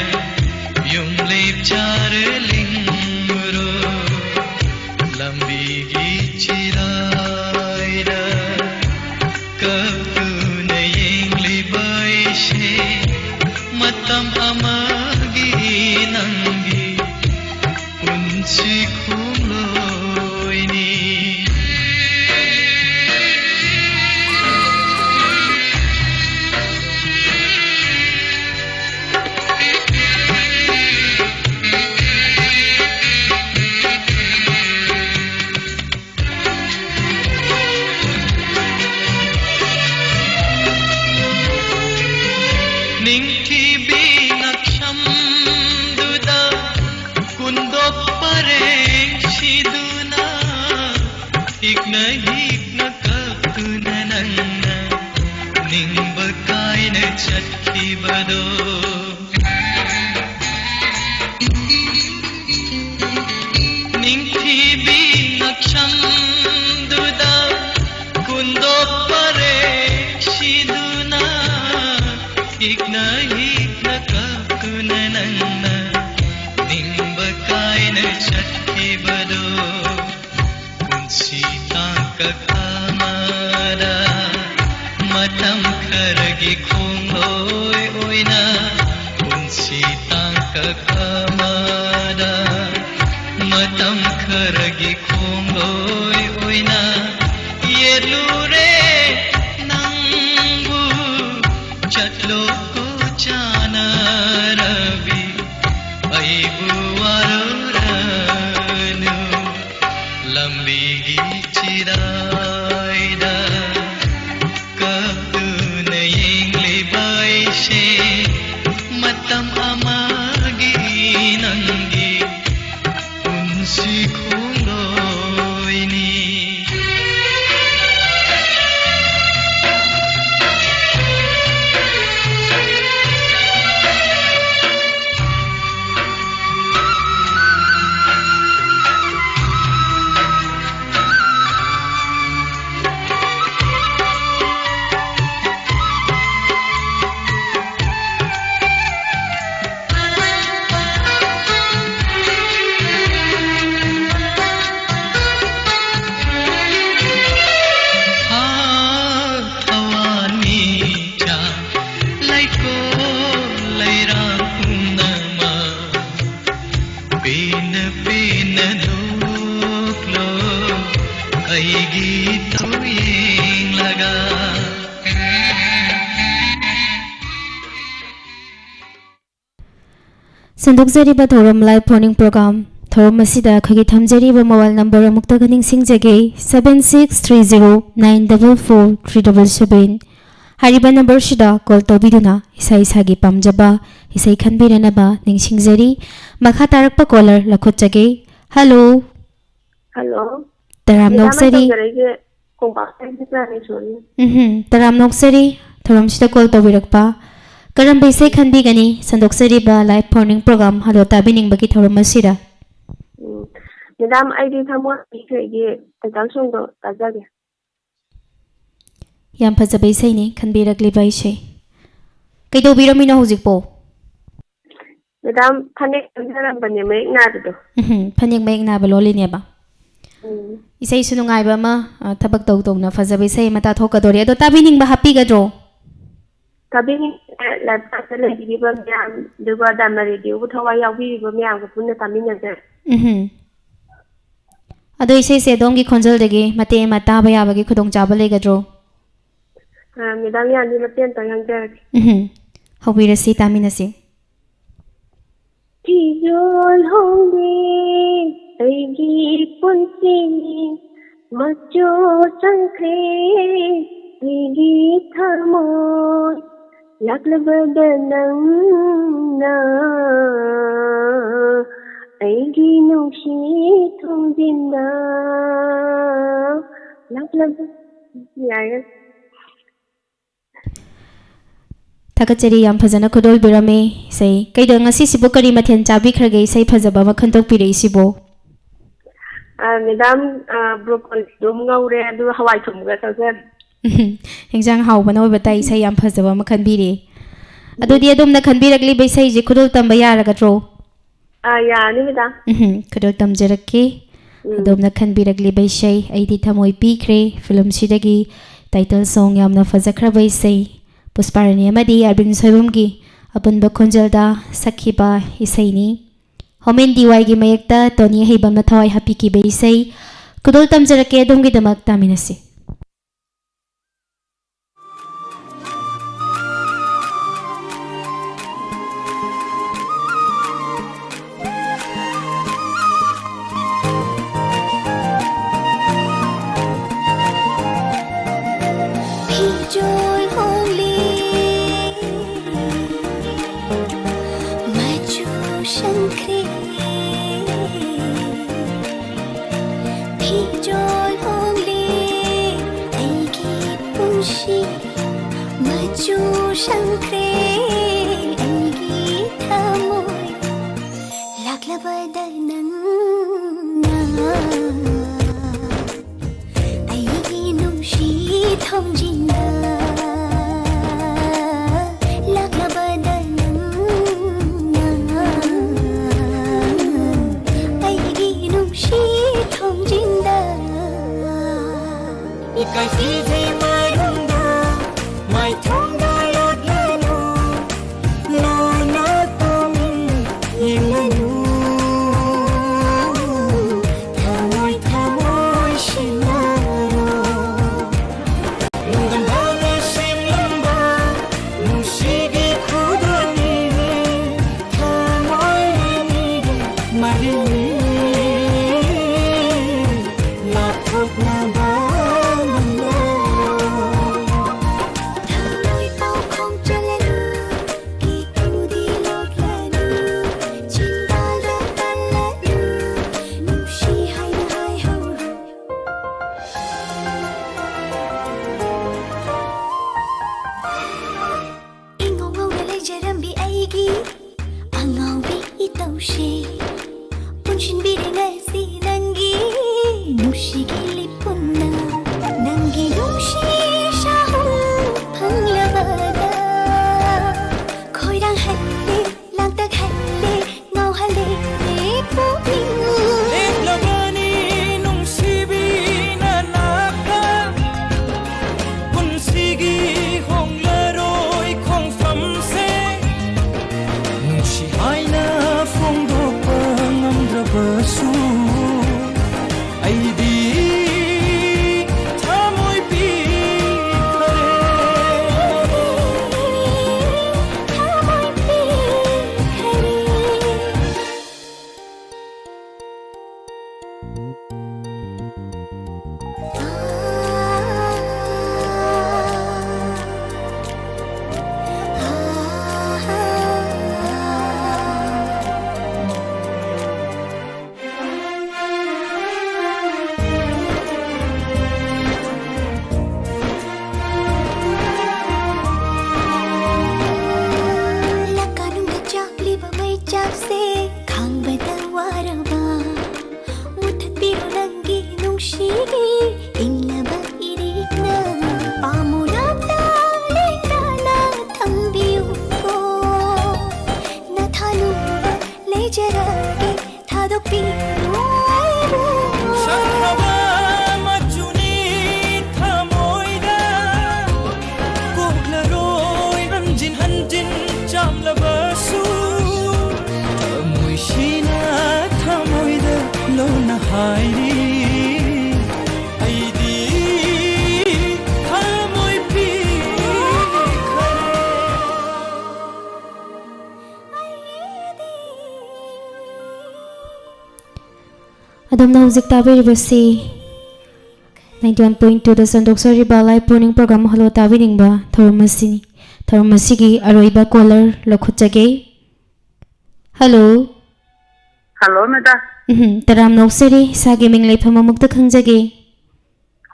ꯌꯨꯝ ꯂꯦꯞꯆꯔ ꯂꯤꯡꯉꯨꯔꯣ꯫ ꯂꯝꯕꯤꯒꯤ ꯆꯤꯔꯥꯏꯗ ꯀꯞꯇꯨꯅ ꯌꯦꯡꯂꯤꯕ ꯑꯩꯁꯦ ꯃꯇꯝ ꯑꯃꯒꯤ ꯅꯪꯒꯤ ꯄꯨꯟꯁꯤ ꯈꯣꯡꯂꯣꯏꯅꯤ꯫ ꯅꯤꯡꯊꯤꯕꯤ ꯉꯛꯁꯝꯗꯨꯗ ꯀꯨꯟꯗꯣꯛ ꯄꯔꯦꯡ ꯁꯤꯗꯨꯅ ꯏꯛꯅ ꯏꯛꯅ ꯀꯞꯇꯨꯅ ꯅꯪꯅ ꯅꯤꯡꯕ ꯀꯥꯏꯅ ꯆꯠꯈꯤꯕꯗꯣ꯫ ꯅꯤꯡꯊꯤꯕꯤ ꯉꯛꯁꯝꯗꯨꯗ ꯀꯨꯟꯗꯣꯛ ꯄꯔꯦꯡ ꯁꯤꯗꯨꯅ ꯏꯛꯅ ꯏꯛꯅ ꯀꯞꯇꯨꯅ ꯅꯪꯅ ꯅꯤꯡꯕ ꯀꯥꯏꯅ ꯆꯠꯈꯤꯕꯗꯣ꯫ ꯄꯨꯟꯁꯤ ꯇꯥꯡꯀꯛ ꯑꯃꯗ ꯃꯇꯝ ꯈꯔꯒꯤ ꯈꯣꯡꯂꯣꯏ ꯑꯣꯏꯅ ꯄꯨꯟꯁꯤ ꯇꯥꯡꯀꯛ ꯑꯃꯗ ꯃꯇꯝ ꯈꯔꯒꯤ ꯈꯣꯡꯂꯣꯏ ꯑꯣꯏꯅ ꯌꯦꯠꯂꯨꯔꯦ ꯅꯪꯕꯨ꯫ ꯆꯠꯂꯣꯀꯣ ꯆꯥꯅꯔꯕꯤ, ꯑꯩꯕꯨ ꯋꯥꯔꯧꯔꯅꯨ꯫ ꯂꯝꯕꯤꯒꯤ ꯆꯤꯔꯥꯏꯗ ꯀꯞꯇꯨꯅ ꯌꯦꯡꯂꯤꯕ ꯑꯩꯁꯦ ꯃꯇꯝ ꯑꯃꯒꯤ ꯅꯪꯒꯤ ꯄꯨꯟꯁꯤ ꯈꯣꯡꯂꯣꯏꯅꯤ꯫ ꯊꯋꯥꯟꯃꯤꯆꯥꯛ ꯂꯩꯀꯣꯜ ꯂꯩꯔꯥꯡ ꯄꯨꯝꯅꯃꯛ ꯄꯦꯟꯅ ꯄꯦꯟꯅ ꯅꯣꯛꯂꯣ ꯑꯩꯒꯤ ꯏꯊꯧ ꯌꯦꯡꯂꯒ꯫ ꯁꯟꯗꯣꯛꯆꯔꯤꯕ ꯊꯧꯔꯝ live phone-in program, ꯊꯧꯔꯝ ꯑꯁꯤꯗ ꯑꯩꯈꯣꯏꯒꯤ ꯊꯝꯖꯔꯤꯕ mobile number ꯑꯃꯨꯛꯇꯒ ꯅꯤꯡꯁꯤꯡꯖꯒꯦ, seven six three zero nine double four three double seven꯫ ꯍꯥꯏꯔꯤꯕ number-ꯁꯤꯗ call ꯇꯧꯕꯤꯗꯨꯅ ꯏꯁꯥ ꯏꯁꯥꯒꯤ ꯄꯥꯝꯖꯕ ꯏꯁꯩ ꯈꯟꯕꯤꯔꯅꯕ ꯅꯤꯡꯁꯤꯡꯖꯔꯤ꯫ ꯃꯈꯥ ꯇꯥꯔꯛꯄ caller ꯂꯧꯈꯠꯆꯒꯦ꯫ Hello꯫ Hello꯫ ꯇꯔꯥꯝꯅ ꯃꯦꯗꯥꯝ, ꯑꯩ ꯑꯣꯛꯆꯔꯤ꯫ ꯇꯧꯖꯔꯛꯏꯁꯦ ꯀꯣꯡꯄꯥꯜ ꯁꯥꯏꯗꯒꯤꯅꯦ, ꯁꯣꯔꯤ꯫ ꯎꯝꯍꯨꯝ, ꯇꯔꯥꯝꯅ ꯑꯣꯛꯆꯔꯤ꯫ ꯊꯧꯔꯝꯁꯤꯗ call ꯇꯧꯕꯤꯔꯛꯄ꯫ ꯀꯔꯝꯕ ꯏꯁꯩ ꯈꯟꯕꯤꯒꯅꯤ ꯁꯟꯗꯣꯛꯆꯔꯤꯕ live phone-in program Hello ꯇꯥꯕꯤꯅꯤꯡꯕꯒꯤ ꯊꯧꯔꯝ ꯑꯁꯤꯗ? ꯎꯝ, ꯃꯦꯗꯥꯝ, ꯑꯩꯗꯤ ꯊꯃꯣꯏ ꯏꯁꯩꯒꯤ title song-ꯗꯣ ꯇꯥꯖꯒꯦ꯫ ꯌꯥꯝ ꯐꯖꯕ ꯏꯁꯩꯅꯤ ꯈꯟꯕꯤꯔꯛꯂꯤꯕ ꯏꯁꯩ꯫ ꯀꯩꯗꯧꯕꯤꯔꯝꯃꯤꯅꯣ ꯍꯧꯖꯤꯛꯄꯣ? ꯃꯦꯗꯥꯝ, ꯐꯅꯦꯛ ꯂꯣꯟꯖꯔꯝꯕꯅꯦ, ꯃꯌꯦꯛ ꯅꯥꯏꯕꯗꯣ꯫ ꯎꯝꯍꯨꯝ, ꯐꯅꯦꯛ ꯃꯌꯦꯛ ꯅꯥꯏꯕ ꯂꯣꯜꯂꯤꯅꯦꯕ꯫ ꯎꯝ꯫ ꯏꯁꯩꯁꯨ ꯅꯨꯡꯉꯥꯏꯕ ꯑꯃ, ꯑ, ꯊꯕꯛ ꯇꯧ ꯇꯧꯅ ꯐꯖꯕ ꯏꯁꯩ ꯑꯃ ꯇꯥꯊꯣꯛꯀꯗꯣꯔꯤ꯫ ꯑꯗꯣ ꯇꯥꯕꯤꯅꯤꯡꯕ ꯍꯥꯞꯄꯤꯒꯗ꯭ꯔꯣ? ꯇꯥꯕꯤꯅꯤꯡꯉꯦ ꯂꯥꯏꯕꯥꯛꯇ ꯂꯩꯕꯤꯔꯤꯕ ꯃꯌꯥꯝ, ꯑꯗꯨꯒ ꯗꯥꯏꯃꯟ ꯔꯦꯗꯤꯑꯣꯕꯨ ꯊꯋꯥꯏ ꯌꯥꯎꯕꯤꯔꯤꯕ ꯃꯌꯥꯝꯒ ꯄꯨꯟꯅ ꯇꯥꯃꯤꯟꯅꯖꯩ꯫ ꯎꯝꯍꯨꯝ꯫ ꯑꯗꯣ ꯏꯁꯩꯁꯦ ꯑꯗꯣꯝꯒꯤ ꯈꯣꯟꯖꯦꯜꯗꯒꯤ ꯃꯇꯦꯛ ꯑꯃ ꯇꯥꯕ ꯌꯥꯕꯒꯤ ꯈꯨꯗꯣꯡꯆꯥꯕ ꯂꯩꯒꯗ꯭ꯔꯣ? ꯑ, ꯃꯦꯗꯥꯝ ꯌꯥꯅꯤ, ꯃꯇꯦꯛ ꯑꯝꯇ ꯉꯥꯡꯖꯔꯛꯀꯦ꯫ ꯎꯝꯍꯨꯝ꯫ ꯍꯧꯕꯤꯔꯁꯤ, ꯇꯥꯃꯤꯟꯅꯁꯤ꯫ ꯐꯤꯖꯣꯜ ꯍꯣꯡꯂꯦ ꯑꯩꯒꯤ ꯄꯨꯟꯁꯤ, ꯃꯆꯨ ꯁꯪꯈ꯭ꯔꯦ ꯑꯩꯒꯤ ꯊꯃꯣꯏ, ꯂꯥꯛꯂꯕꯗ ꯅꯪꯅ ꯑꯩꯒꯤ ꯅꯨꯡꯁꯤ ꯊꯣꯡꯖꯤꯟꯗ ꯂꯥꯛꯂꯕ꯫ ꯌꯥꯔꯦ꯫ ꯊꯥꯒꯠꯆꯔꯤ, ꯌꯥꯝ ꯐꯖꯅ ꯈꯨꯗꯣꯜꯕꯤꯔꯝꯃꯤ ꯏꯁꯩ꯫ ꯀꯩꯗꯧ, ꯉꯁꯤꯁꯤꯕꯨ ꯀꯔꯤ ꯃꯊꯦꯜ ꯆꯥꯕꯤꯈ꯭ꯔꯒꯦ, ꯏꯁꯩ ꯐꯖꯕ ꯑꯃ ꯈꯟꯗꯣꯛꯄꯤꯔꯛꯏꯁꯤꯕꯨ? ꯑ, ꯃꯦꯗꯥꯝ, ꯑ, ꯕ꯭ꯔꯣꯀꯣꯂꯤꯗꯣ ꯑꯃ ꯉꯧꯔꯦ, ꯑꯗꯨꯒ ꯍꯋꯥꯏ ꯊꯣꯡꯕꯒ ꯆꯥꯖꯔꯦ꯫ ꯎꯝ, ꯏꯟꯖꯥꯡ ꯍꯥꯎꯕꯅ ꯑꯣꯏꯕ ꯇꯥꯏ, ꯏꯁꯩ ꯌꯥꯝ ꯐꯖꯕ ꯑꯃ ꯈꯟꯕꯤꯔꯦ꯫ ꯑꯗꯨꯗꯤ ꯑꯗꯣꯝꯅ ꯈꯟꯕꯤꯔꯛꯂꯤꯕ ꯏꯁꯩꯁꯦ ꯈꯨꯗꯣꯜ ꯇꯝꯕ ꯌꯥꯔꯒꯗ꯭ꯔꯣ? ꯑ, ꯌꯥꯔꯅꯤ ꯃꯦꯗꯥꯝ꯫ ꯎꯝ, ꯈꯨꯗꯣꯜ ꯇꯝꯖꯔꯛꯀꯦ꯫ ꯎꯝ꯫ ꯑꯗꯣꯝꯅ ꯈꯟꯕꯤꯔꯛꯂꯤꯕ ꯏꯁꯩ ꯑꯩꯗꯤ ꯊꯃꯣꯏ ꯄꯤꯈ꯭ꯔꯦ ꯐꯤꯂꯝꯁꯤꯗꯒꯤ title song, ꯌꯥꯝꯅ ꯐꯖꯈ꯭ꯔꯕ ꯏꯁꯩ, ꯄꯨꯁꯄꯥꯔꯥꯅꯤ ꯑꯃꯗꯤ ꯑꯔꯕꯤꯟ ꯁꯣꯏꯕꯝꯒꯤ ꯑꯄꯨꯟꯕ ꯈꯣꯟꯖꯦꯜꯗ ꯁꯛꯈꯤꯕ ꯏꯁꯩꯅꯤ꯫ ꯍꯣꯃꯦꯟ ꯗꯤ ꯋꯥꯏꯒꯤ ꯃꯌꯦꯛꯇ ꯇꯣꯅꯤ ꯑꯍꯩꯕꯝꯅ ꯊꯋꯥꯏ ꯍꯥꯞꯄꯤꯈꯤꯕ ꯏꯁꯩ ꯈꯨꯗꯣꯜ ꯇꯝꯖꯔꯛꯀꯦ, ꯑꯗꯣꯝꯒꯤꯗꯃꯛ ꯇꯥꯃꯤꯟꯅꯁꯤ꯫ ꯐꯤꯖꯣꯜ ꯍꯣꯡꯂꯦ, ꯃꯆꯨ ꯁꯪꯈ꯭ꯔꯦ꯫ ꯐꯤꯖꯣꯜ ꯍꯣꯡꯂꯦ ꯑꯩꯒꯤ ꯄꯨꯟꯁꯤ, ꯃꯆꯨ ꯁꯪꯈ꯭ꯔꯦ ꯑꯩꯒꯤ ꯊꯃꯣꯏ꯫ ꯂꯥꯛꯂꯕꯗ ꯅꯪꯅ ꯑꯩꯒꯤ ꯅꯨꯡꯁꯤ ꯊꯣꯡꯖꯤꯟꯗ, ꯂꯥꯛꯂꯕꯗ ꯅꯪꯅ ꯑꯩꯒꯤ ꯅꯨꯡꯁꯤ ꯊꯣꯡꯖꯤꯟꯗ꯫ ꯏꯀꯥꯏ ꯁꯤꯖꯩ ꯃꯥꯏꯔꯣꯡꯗ, ꯃꯥꯏꯊꯣꯡꯗ ꯂꯣꯠꯂꯦ꯫ ꯅꯨꯡꯁꯤꯒꯤ ꯂꯤꯄꯨꯟꯅ ꯅꯪꯒꯤ ꯅꯨꯡꯁꯤ ꯁꯥꯍꯨꯝ ꯐꯪꯂꯕꯗ ꯈꯣꯏꯔꯥꯡꯍꯜꯂꯦ, ꯂꯥꯡꯇꯛꯍꯜꯂꯦ, ꯉꯥꯎꯍꯜꯂꯦ ꯄꯨꯛꯅꯤꯡ꯫ ꯂꯦꯞꯂꯕꯅꯤ ꯅꯨꯡꯁꯤꯕꯤ ꯅꯅꯥꯛꯇ, ꯄꯨꯟꯁꯤꯒꯤ ꯍꯣꯡꯂꯔꯣꯏ ꯈꯣꯡꯐꯝꯁꯦ꯫ ꯅꯨꯡꯁꯤ ꯍꯥꯏꯅ ꯐꯣꯡꯗꯣꯛꯄ ꯉꯝꯗ꯭ꯔꯕꯁꯨ, ꯑꯩꯗꯤ ꯊꯃꯣꯏ ꯄꯤꯈꯔꯦ꯫ ꯊꯃꯣꯏ ꯄꯤꯈꯔꯦ꯫ ꯂꯀꯥꯅꯨꯡꯗ ꯆꯥꯛꯂꯤꯕ ꯃꯩꯆꯥꯛꯁꯦ ꯈꯥꯡꯕꯗ ꯋꯥꯔꯕ, ꯃꯨꯊꯠꯄꯤꯔꯣ ꯅꯪꯒꯤ ꯅꯨꯡꯁꯤꯒꯤ ꯏꯪꯂꯕ ꯏꯔꯤꯛꯅ꯫ ꯄꯥꯝꯃꯨꯔꯕ ꯂꯦꯡꯗꯅ ꯊꯝꯕꯤꯌꯨꯀꯣ, ꯅꯊꯥꯅꯨꯡꯗ ꯂꯩꯖꯔꯒꯦ꯫ ꯊꯥꯗꯣꯛꯄꯤꯔꯣ ꯑꯩꯕꯨ꯫ ꯁꯛꯈ꯭ꯔꯕ ꯃꯆꯨꯅꯤ ꯊꯃꯣꯏꯗ, ꯀꯣꯛꯂꯔꯣꯏ ꯍꯟꯖꯤꯟ ꯍꯟꯖꯤꯟ ꯆꯥꯝꯂꯕꯁꯨ꯫ ꯊꯃꯣꯏꯁꯤꯅ ꯊꯃꯣꯏꯗ ꯂꯣꯟꯅ ꯍꯥꯏꯔꯤ, ꯑꯩꯗꯤ ꯊꯃꯣꯏ ꯄꯤꯈ꯭ꯔꯦ꯫ ꯑꯗꯣꯝꯅ ꯍꯧꯖꯤꯛ ꯇꯥꯕꯤꯔꯤꯕꯁꯤ ninety one point twoꯗ ꯁꯟꯗꯣꯛꯆꯔꯤꯕ Live Pruning Program Hello ꯇꯥꯕꯤꯅꯤꯡꯕ ꯊꯧꯔꯝ ꯑꯁꯤꯅꯤ꯫ ꯊꯧꯔꯝ ꯑꯁꯤꯒꯤ ꯑꯔꯣꯏꯕ caller ꯂꯧꯈꯠꯆꯒꯦ꯫ Hello꯫ Hello, madam꯫ ꯎꯝ, ꯇꯔꯥꯝꯅ ꯑꯣꯛꯆꯔꯤ꯫ ꯏꯁꯥꯒꯤ ꯃꯤꯡ ꯂꯩꯐꯝ ꯑꯃꯨꯛꯇ ꯈꯪꯖꯒꯦ꯫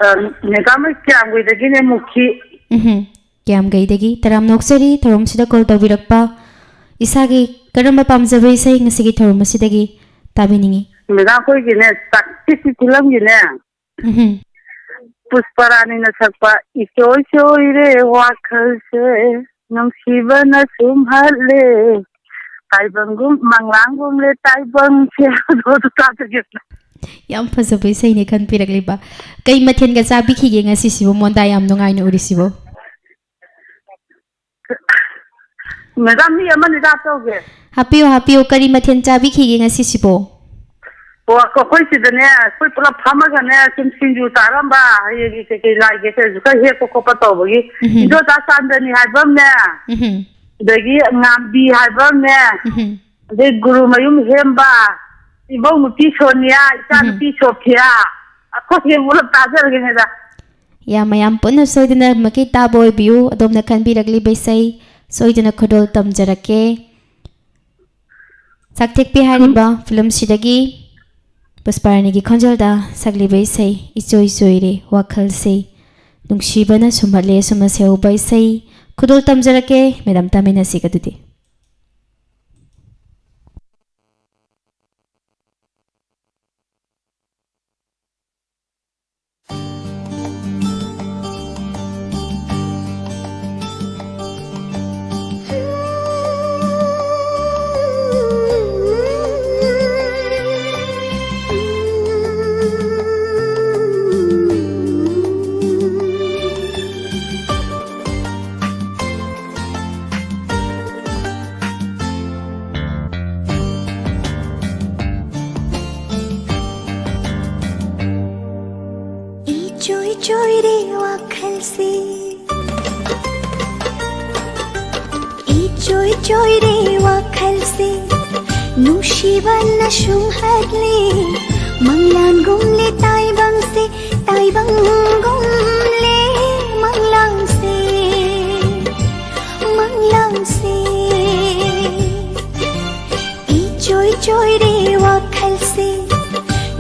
ꯑ, madam, ꯑꯩ ꯀ꯭ꯌꯥꯝꯒꯩꯗꯒꯤꯅꯦ, ꯃꯨꯈꯤ꯫ ꯎꯝ, ꯀ꯭ꯌꯥꯝꯒꯩꯗꯒꯤ꯫ ꯇꯔꯥꯝꯅ ꯑꯣꯛꯆꯔꯤ ꯊꯧꯔꯝꯁꯤꯗ call ꯇꯧꯕꯤꯔꯛꯄ꯫ ꯏꯁꯥꯒꯤ ꯀꯔꯝꯕ ꯄꯥꯝꯖꯕ ꯏꯁꯩ ꯉꯁꯤꯒꯤ ꯊꯧꯔꯝ ꯑꯁꯤꯗꯒꯤ ꯇꯥꯕꯤꯅꯤꯡꯏ? ꯃꯦꯗꯥꯝ, ꯑꯩꯈꯣꯏꯒꯤꯅꯦ, ꯁꯛꯁꯤꯁꯤ ꯐꯤꯂꯝꯒꯤꯅꯦ, ꯎꯝꯍꯨꯝ꯫ ꯄꯨꯁꯄꯔꯥꯅꯤꯅ ꯁꯛꯄ "ꯏꯆꯣꯏ ꯆꯣꯏꯔꯦ ꯋꯥꯈꯜꯁꯦ, ꯅꯨꯡꯁꯤꯕꯅ ꯁꯨꯝꯍꯠꯂꯦ, ꯇꯥꯏꯕꯪꯒꯨꯝ ꯃꯪꯂꯥꯡꯒꯨꯝꯂꯦ ꯇꯥꯏꯕꯪꯁꯦ", ꯑꯗꯣ ꯑꯗꯨ ꯇꯥꯖꯒꯦ꯫ ꯌꯥꯝ ꯐꯖꯕ ꯏꯁꯩꯅꯦ ꯈꯟꯕꯤꯔꯛꯂꯤꯕ꯫ ꯀꯩ ꯃꯊꯦꯜꯒ ꯆꯥꯕꯤꯈꯤꯒꯦ ꯉꯁꯤꯁꯤꯕꯨ, ꯃꯣꯟꯗꯥ ꯌꯥꯝ ꯅꯨꯡꯉꯥꯏꯅ ꯎꯔꯤꯁꯤꯕꯨ? ꯃꯦꯗꯥꯝ, ꯃꯤ ꯑꯃꯅꯤꯗ ꯍꯥꯞꯆꯧꯒꯦ꯫ ꯍꯥꯞꯄꯤꯌꯨ, ꯍꯥꯞꯄꯤꯌꯨ꯫ ꯀꯔꯤ ꯃꯊꯦꯜ ꯆꯥꯕꯤꯈꯤꯒꯦ ꯉꯁꯤꯁꯤꯕꯣ? ꯑꯣ, ꯑꯩꯈꯣꯏ ꯁꯤꯗꯅꯦ, ꯑꯩꯈꯣꯏ ꯄꯨꯂꯞ ꯐꯝꯃꯒꯅꯦ, ꯁꯨꯝ ꯁꯤꯡꯖꯨ ꯆꯥꯔꯝꯕ, ꯍꯌꯦꯡꯒꯤ ꯀꯩꯀꯩ ꯂꯥꯏꯒꯦ ꯀꯩꯁꯨ ꯈꯔ ꯍꯦꯛꯄ ꯈꯣꯠꯄ ꯇꯧꯕꯒꯤ꯫ ꯎꯝꯍꯨꯝ꯫ ꯏꯟꯗꯣꯆꯥ ꯆꯥꯟꯗꯅꯤ ꯍꯥꯏꯕ ꯑꯃꯅꯦ, ꯎꯝꯍꯨꯝ꯫ ꯑꯗꯒꯤ ꯉꯥꯝꯕꯤ ꯍꯥꯏꯕ ꯑꯃꯅꯦ, ꯎꯝꯍꯨꯝ꯫ ꯑꯗꯩ ꯒꯨꯔꯨꯃꯌꯨꯝ ꯍꯦꯝꯕ, ꯏꯕꯧ ꯅꯨꯄꯤ ꯁꯣꯅꯤꯌꯥ, ꯏꯆꯥ ꯎꯝꯍꯨꯝ꯫ ꯅꯨꯄꯤ ꯁꯣꯐꯤꯌꯥ, ꯑꯩꯈꯣꯏꯁꯦ ꯄꯨꯂꯞ ꯆꯥꯖꯔꯒꯦꯅꯦꯗ꯫ ꯌꯥꯝ, ꯃꯌꯥꯝ ꯄꯨꯟꯅ ꯁꯣꯏꯗꯅꯃꯛꯀꯤ ꯇꯥꯕ ꯑꯣꯏꯕꯤꯌꯨ꯫ ꯑꯗꯣꯝꯅ ꯈꯟꯕꯤꯔꯛꯂꯤꯕ ꯏꯁꯩ ꯁꯣꯏꯗꯅ ꯈꯨꯗꯣꯜ ꯇꯝꯖꯔꯛꯀꯦ꯫ ꯆꯥꯛꯊꯦꯛꯄꯤ ꯍꯥꯏꯔꯤꯕ ꯐꯤꯂꯝꯁꯤꯗꯒꯤ ꯄꯨꯁꯄꯥꯔꯥꯅꯤꯒꯤ ꯈꯣꯟꯖꯦꯜꯗ ꯁꯛꯂꯤꯕ ꯏꯁꯩ "ꯏꯆꯣꯏ ꯆꯣꯏꯔꯦ ꯋꯥꯈꯜꯁꯦ, ꯅꯨꯡꯁꯤꯕꯅ ꯁꯨꯝꯍꯠꯂꯦ ꯁꯨꯝꯍꯠꯁꯦ" ꯍꯧꯕ ꯏꯁꯩ ꯈꯨꯗꯣꯜ ꯇꯝꯖꯔꯛꯀꯦ꯫ ꯃꯦꯗꯥꯝ, ꯇꯥꯃꯤꯟꯅꯁꯤ ꯑꯗꯨꯗꯤ꯫ ꯏꯆꯣꯏ ꯆꯣꯏꯔꯦ ꯋꯥꯈꯜꯁꯦ, ꯏꯆꯣꯏ ꯆꯣꯏꯔꯦ ꯋꯥꯈꯜꯁꯦ, ꯅꯨꯡꯁꯤꯕꯅ ꯁꯨꯝꯍꯠꯂꯦ, ꯃꯪꯂꯥꯟꯒꯨꯝꯂꯦ ꯇꯥꯏꯕꯪꯁꯦ, ꯇꯥꯏꯕꯪꯒꯨꯝꯂꯦ ꯃꯪꯂꯥꯟꯁꯦ, ꯃꯪꯂꯥꯟꯁꯦ꯫ ꯏꯆꯣꯏ ꯆꯣꯏꯔꯦ ꯋꯥꯈꯜꯁꯦ,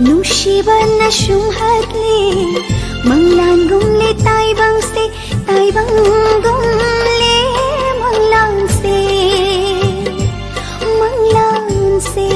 ꯅꯨꯡꯁꯤꯕꯅ ꯁꯨꯝꯍꯠꯂꯦ, ꯃꯪꯂꯥꯟꯒꯨꯝꯂꯦ ꯇꯥꯏꯕꯪꯁꯦ, ꯇꯥꯏꯕꯪꯒꯨꯝꯂꯦ ꯃꯪꯂꯥꯟꯁꯦ, ꯃꯪꯂꯥꯟꯁꯦ꯫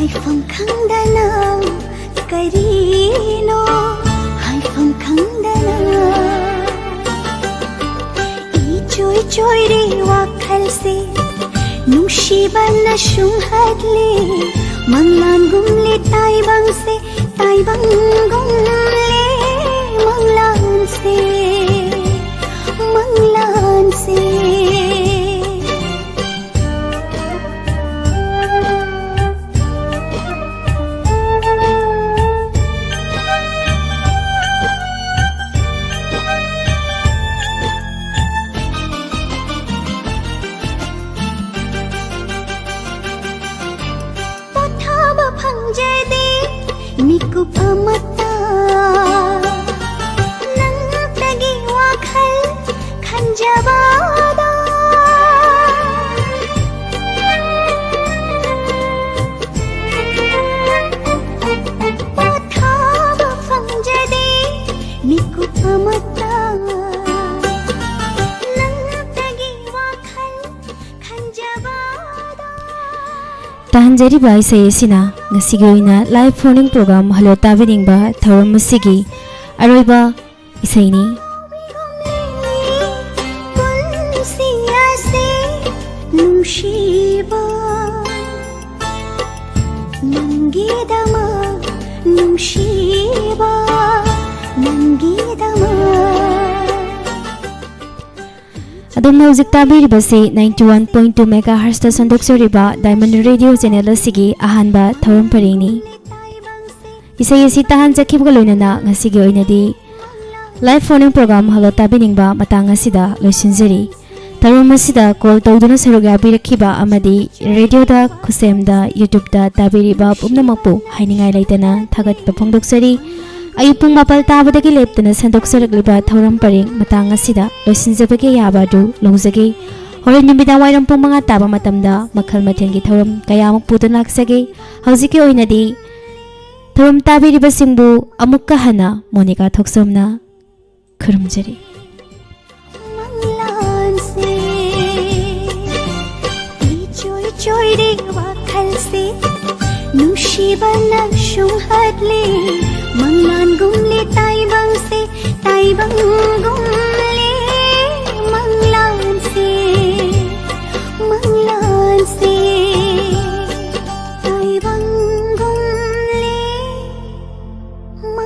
ꯍꯥꯏꯐꯝ ꯈꯪꯗꯅ ꯀꯔꯤꯅꯣ ꯍꯥꯏꯐꯝ ꯈꯪꯗꯅ ꯏꯆꯣꯏ ꯆꯣꯏꯔꯤ ꯋꯥꯈꯜꯁꯦ ꯅꯨꯡꯁꯤꯕꯅ ꯁꯨꯝꯍꯠꯂꯦ ꯃꯪꯂꯥꯟꯒꯨꯝꯂꯦ ꯇꯥꯏꯕꯪꯁꯦ ꯇꯥꯏꯕꯪꯒꯨꯝꯂꯦ ꯃꯪꯂꯥꯟꯁꯦ ꯃꯪꯂꯥꯟꯁꯦ ꯄꯣꯊꯥꯕ ꯐꯪꯖꯗꯦ ꯃꯤꯀꯨꯞ ꯑꯃꯠꯇ ꯅꯪꯇꯒꯤ ꯋꯥꯈꯜ ꯈꯟꯖꯕꯗ ꯄꯣꯊꯥꯕ ꯐꯪꯖꯗꯦ ꯃꯤꯀꯨꯞ ꯑꯃꯠꯇ ꯅꯪꯇꯒꯤ ꯋꯥꯈꯜ ꯈꯟꯖꯕꯗ ꯇꯥꯍꯟꯖꯔꯤꯕ ꯏꯁꯩ ꯑꯁꯤꯅ ꯉꯁꯤꯒꯤ ꯑꯣꯏꯅ live phone-in program Hello ꯇꯥꯕꯤꯅꯤꯡꯕ ꯊꯧꯔꯝ ꯑꯁꯤꯒꯤ ꯑꯔꯣꯏꯕ ꯏꯁꯩꯅꯤ꯫ ꯄꯨꯟꯁꯤ ꯑꯁꯤ ꯅꯨꯡꯁꯤꯕ ꯅꯪꯒꯤꯗꯃꯛ ꯅꯨꯡꯁꯤꯕ ꯅꯪꯒꯤꯗꯃꯛ ꯑꯗꯣꯝꯅ ꯍꯧꯖꯤꯛ ꯇꯥꯕꯤꯔꯤꯕꯁꯤ ninety one point two megahertz-ꯇ ꯁꯟꯗꯣꯛꯆꯔꯤꯕ Diamond Radio channel ꯑꯁꯤꯒꯤ ꯑꯍꯥꯟꯕ ꯊꯧꯔꯝ ꯄꯔꯦꯡꯅꯤ꯫ ꯏꯁꯩ ꯑꯁꯤ ꯇꯥꯍꯟꯖꯈꯤꯕꯒ ꯂꯣꯏꯅꯅ ꯉꯁꯤꯒꯤ ꯑꯣꯏꯅꯗꯤ live phone-in program Hello ꯇꯥꯕꯤꯅꯤꯡꯕ ꯃꯇꯥꯡ ꯑꯁꯤꯗ ꯂꯣꯏꯁꯤꯟꯖꯔꯤ꯫ ꯊꯧꯔꯝ ꯑꯁꯤꯗ call ꯇꯧꯗꯨꯅ ꯁꯔꯨꯛ ꯌꯥꯕꯤꯔꯛꯈꯤꯕ ꯑꯃꯗꯤ radio-ꯗ, ꯈꯨꯠꯁꯦꯝꯗ, YouTube-ꯇ ꯇꯥꯕꯤꯔꯤꯕ ꯄꯨꯝꯅꯃꯛꯄꯨ ꯍꯥꯏꯅꯤꯡꯉꯥꯏ ꯂꯩꯇꯅ ꯊꯥꯒꯠꯄ ꯐꯣꯡꯗꯣꯛꯆꯔꯤ꯫ ꯑꯌꯨꯛ ꯄꯨꯡ ꯃꯥꯄꯜ ꯇꯥꯕꯗꯒꯤ ꯂꯦꯞꯇꯅ ꯁꯟꯗꯣꯛꯆꯔꯛꯂꯤꯕ ꯊꯧꯔꯝ ꯄꯔꯦꯡ ꯃꯇꯥꯡ ꯑꯁꯤꯗ ꯂꯣꯏꯁꯤꯟꯖꯕꯒꯤ ꯑꯌꯥꯕ ꯑꯗꯨ ꯂꯧꯖꯒꯦ꯫ ꯍꯣꯔꯦꯟ ꯅꯨꯃꯤꯗꯥꯡ ꯋꯥꯏꯔꯝ ꯄꯨꯡ ꯃꯉꯥ ꯇꯥꯕ ꯃꯇꯝꯗ ꯃꯈꯜ ꯃꯊꯦꯜꯒꯤ ꯊꯧꯔꯝ ꯀꯌꯥ ꯑꯃꯨꯛ ꯄꯨꯗꯨꯅ ꯂꯥꯛꯆꯒꯦ꯫ ꯍꯧꯖꯤꯛꯀꯤ ꯑꯣꯏꯅꯗꯤ ꯊꯧꯔꯝ ꯇꯥꯕꯤꯔꯤꯕꯁꯤꯡꯕꯨ ꯑꯃꯨꯛꯀ ꯍꯟꯅ ꯃꯣꯅꯤꯀꯥ ꯊꯣꯛꯆꯣꯝꯅ ꯈꯨꯔꯨꯝꯖꯔꯤ꯫ ꯃꯪꯂꯥꯟꯁꯦ, ꯏꯆꯣꯏ ꯆꯣꯏꯔꯤ ꯋꯥꯈꯜꯁꯦ, ꯅꯨꯡꯁꯤꯕꯅ ꯁꯨꯡꯍꯠꯂꯤ ꯃꯪꯂꯥꯟꯒꯨꯝꯂꯤ ꯇꯥꯏꯕꯪꯁꯦ, ꯇꯥꯏꯕꯪ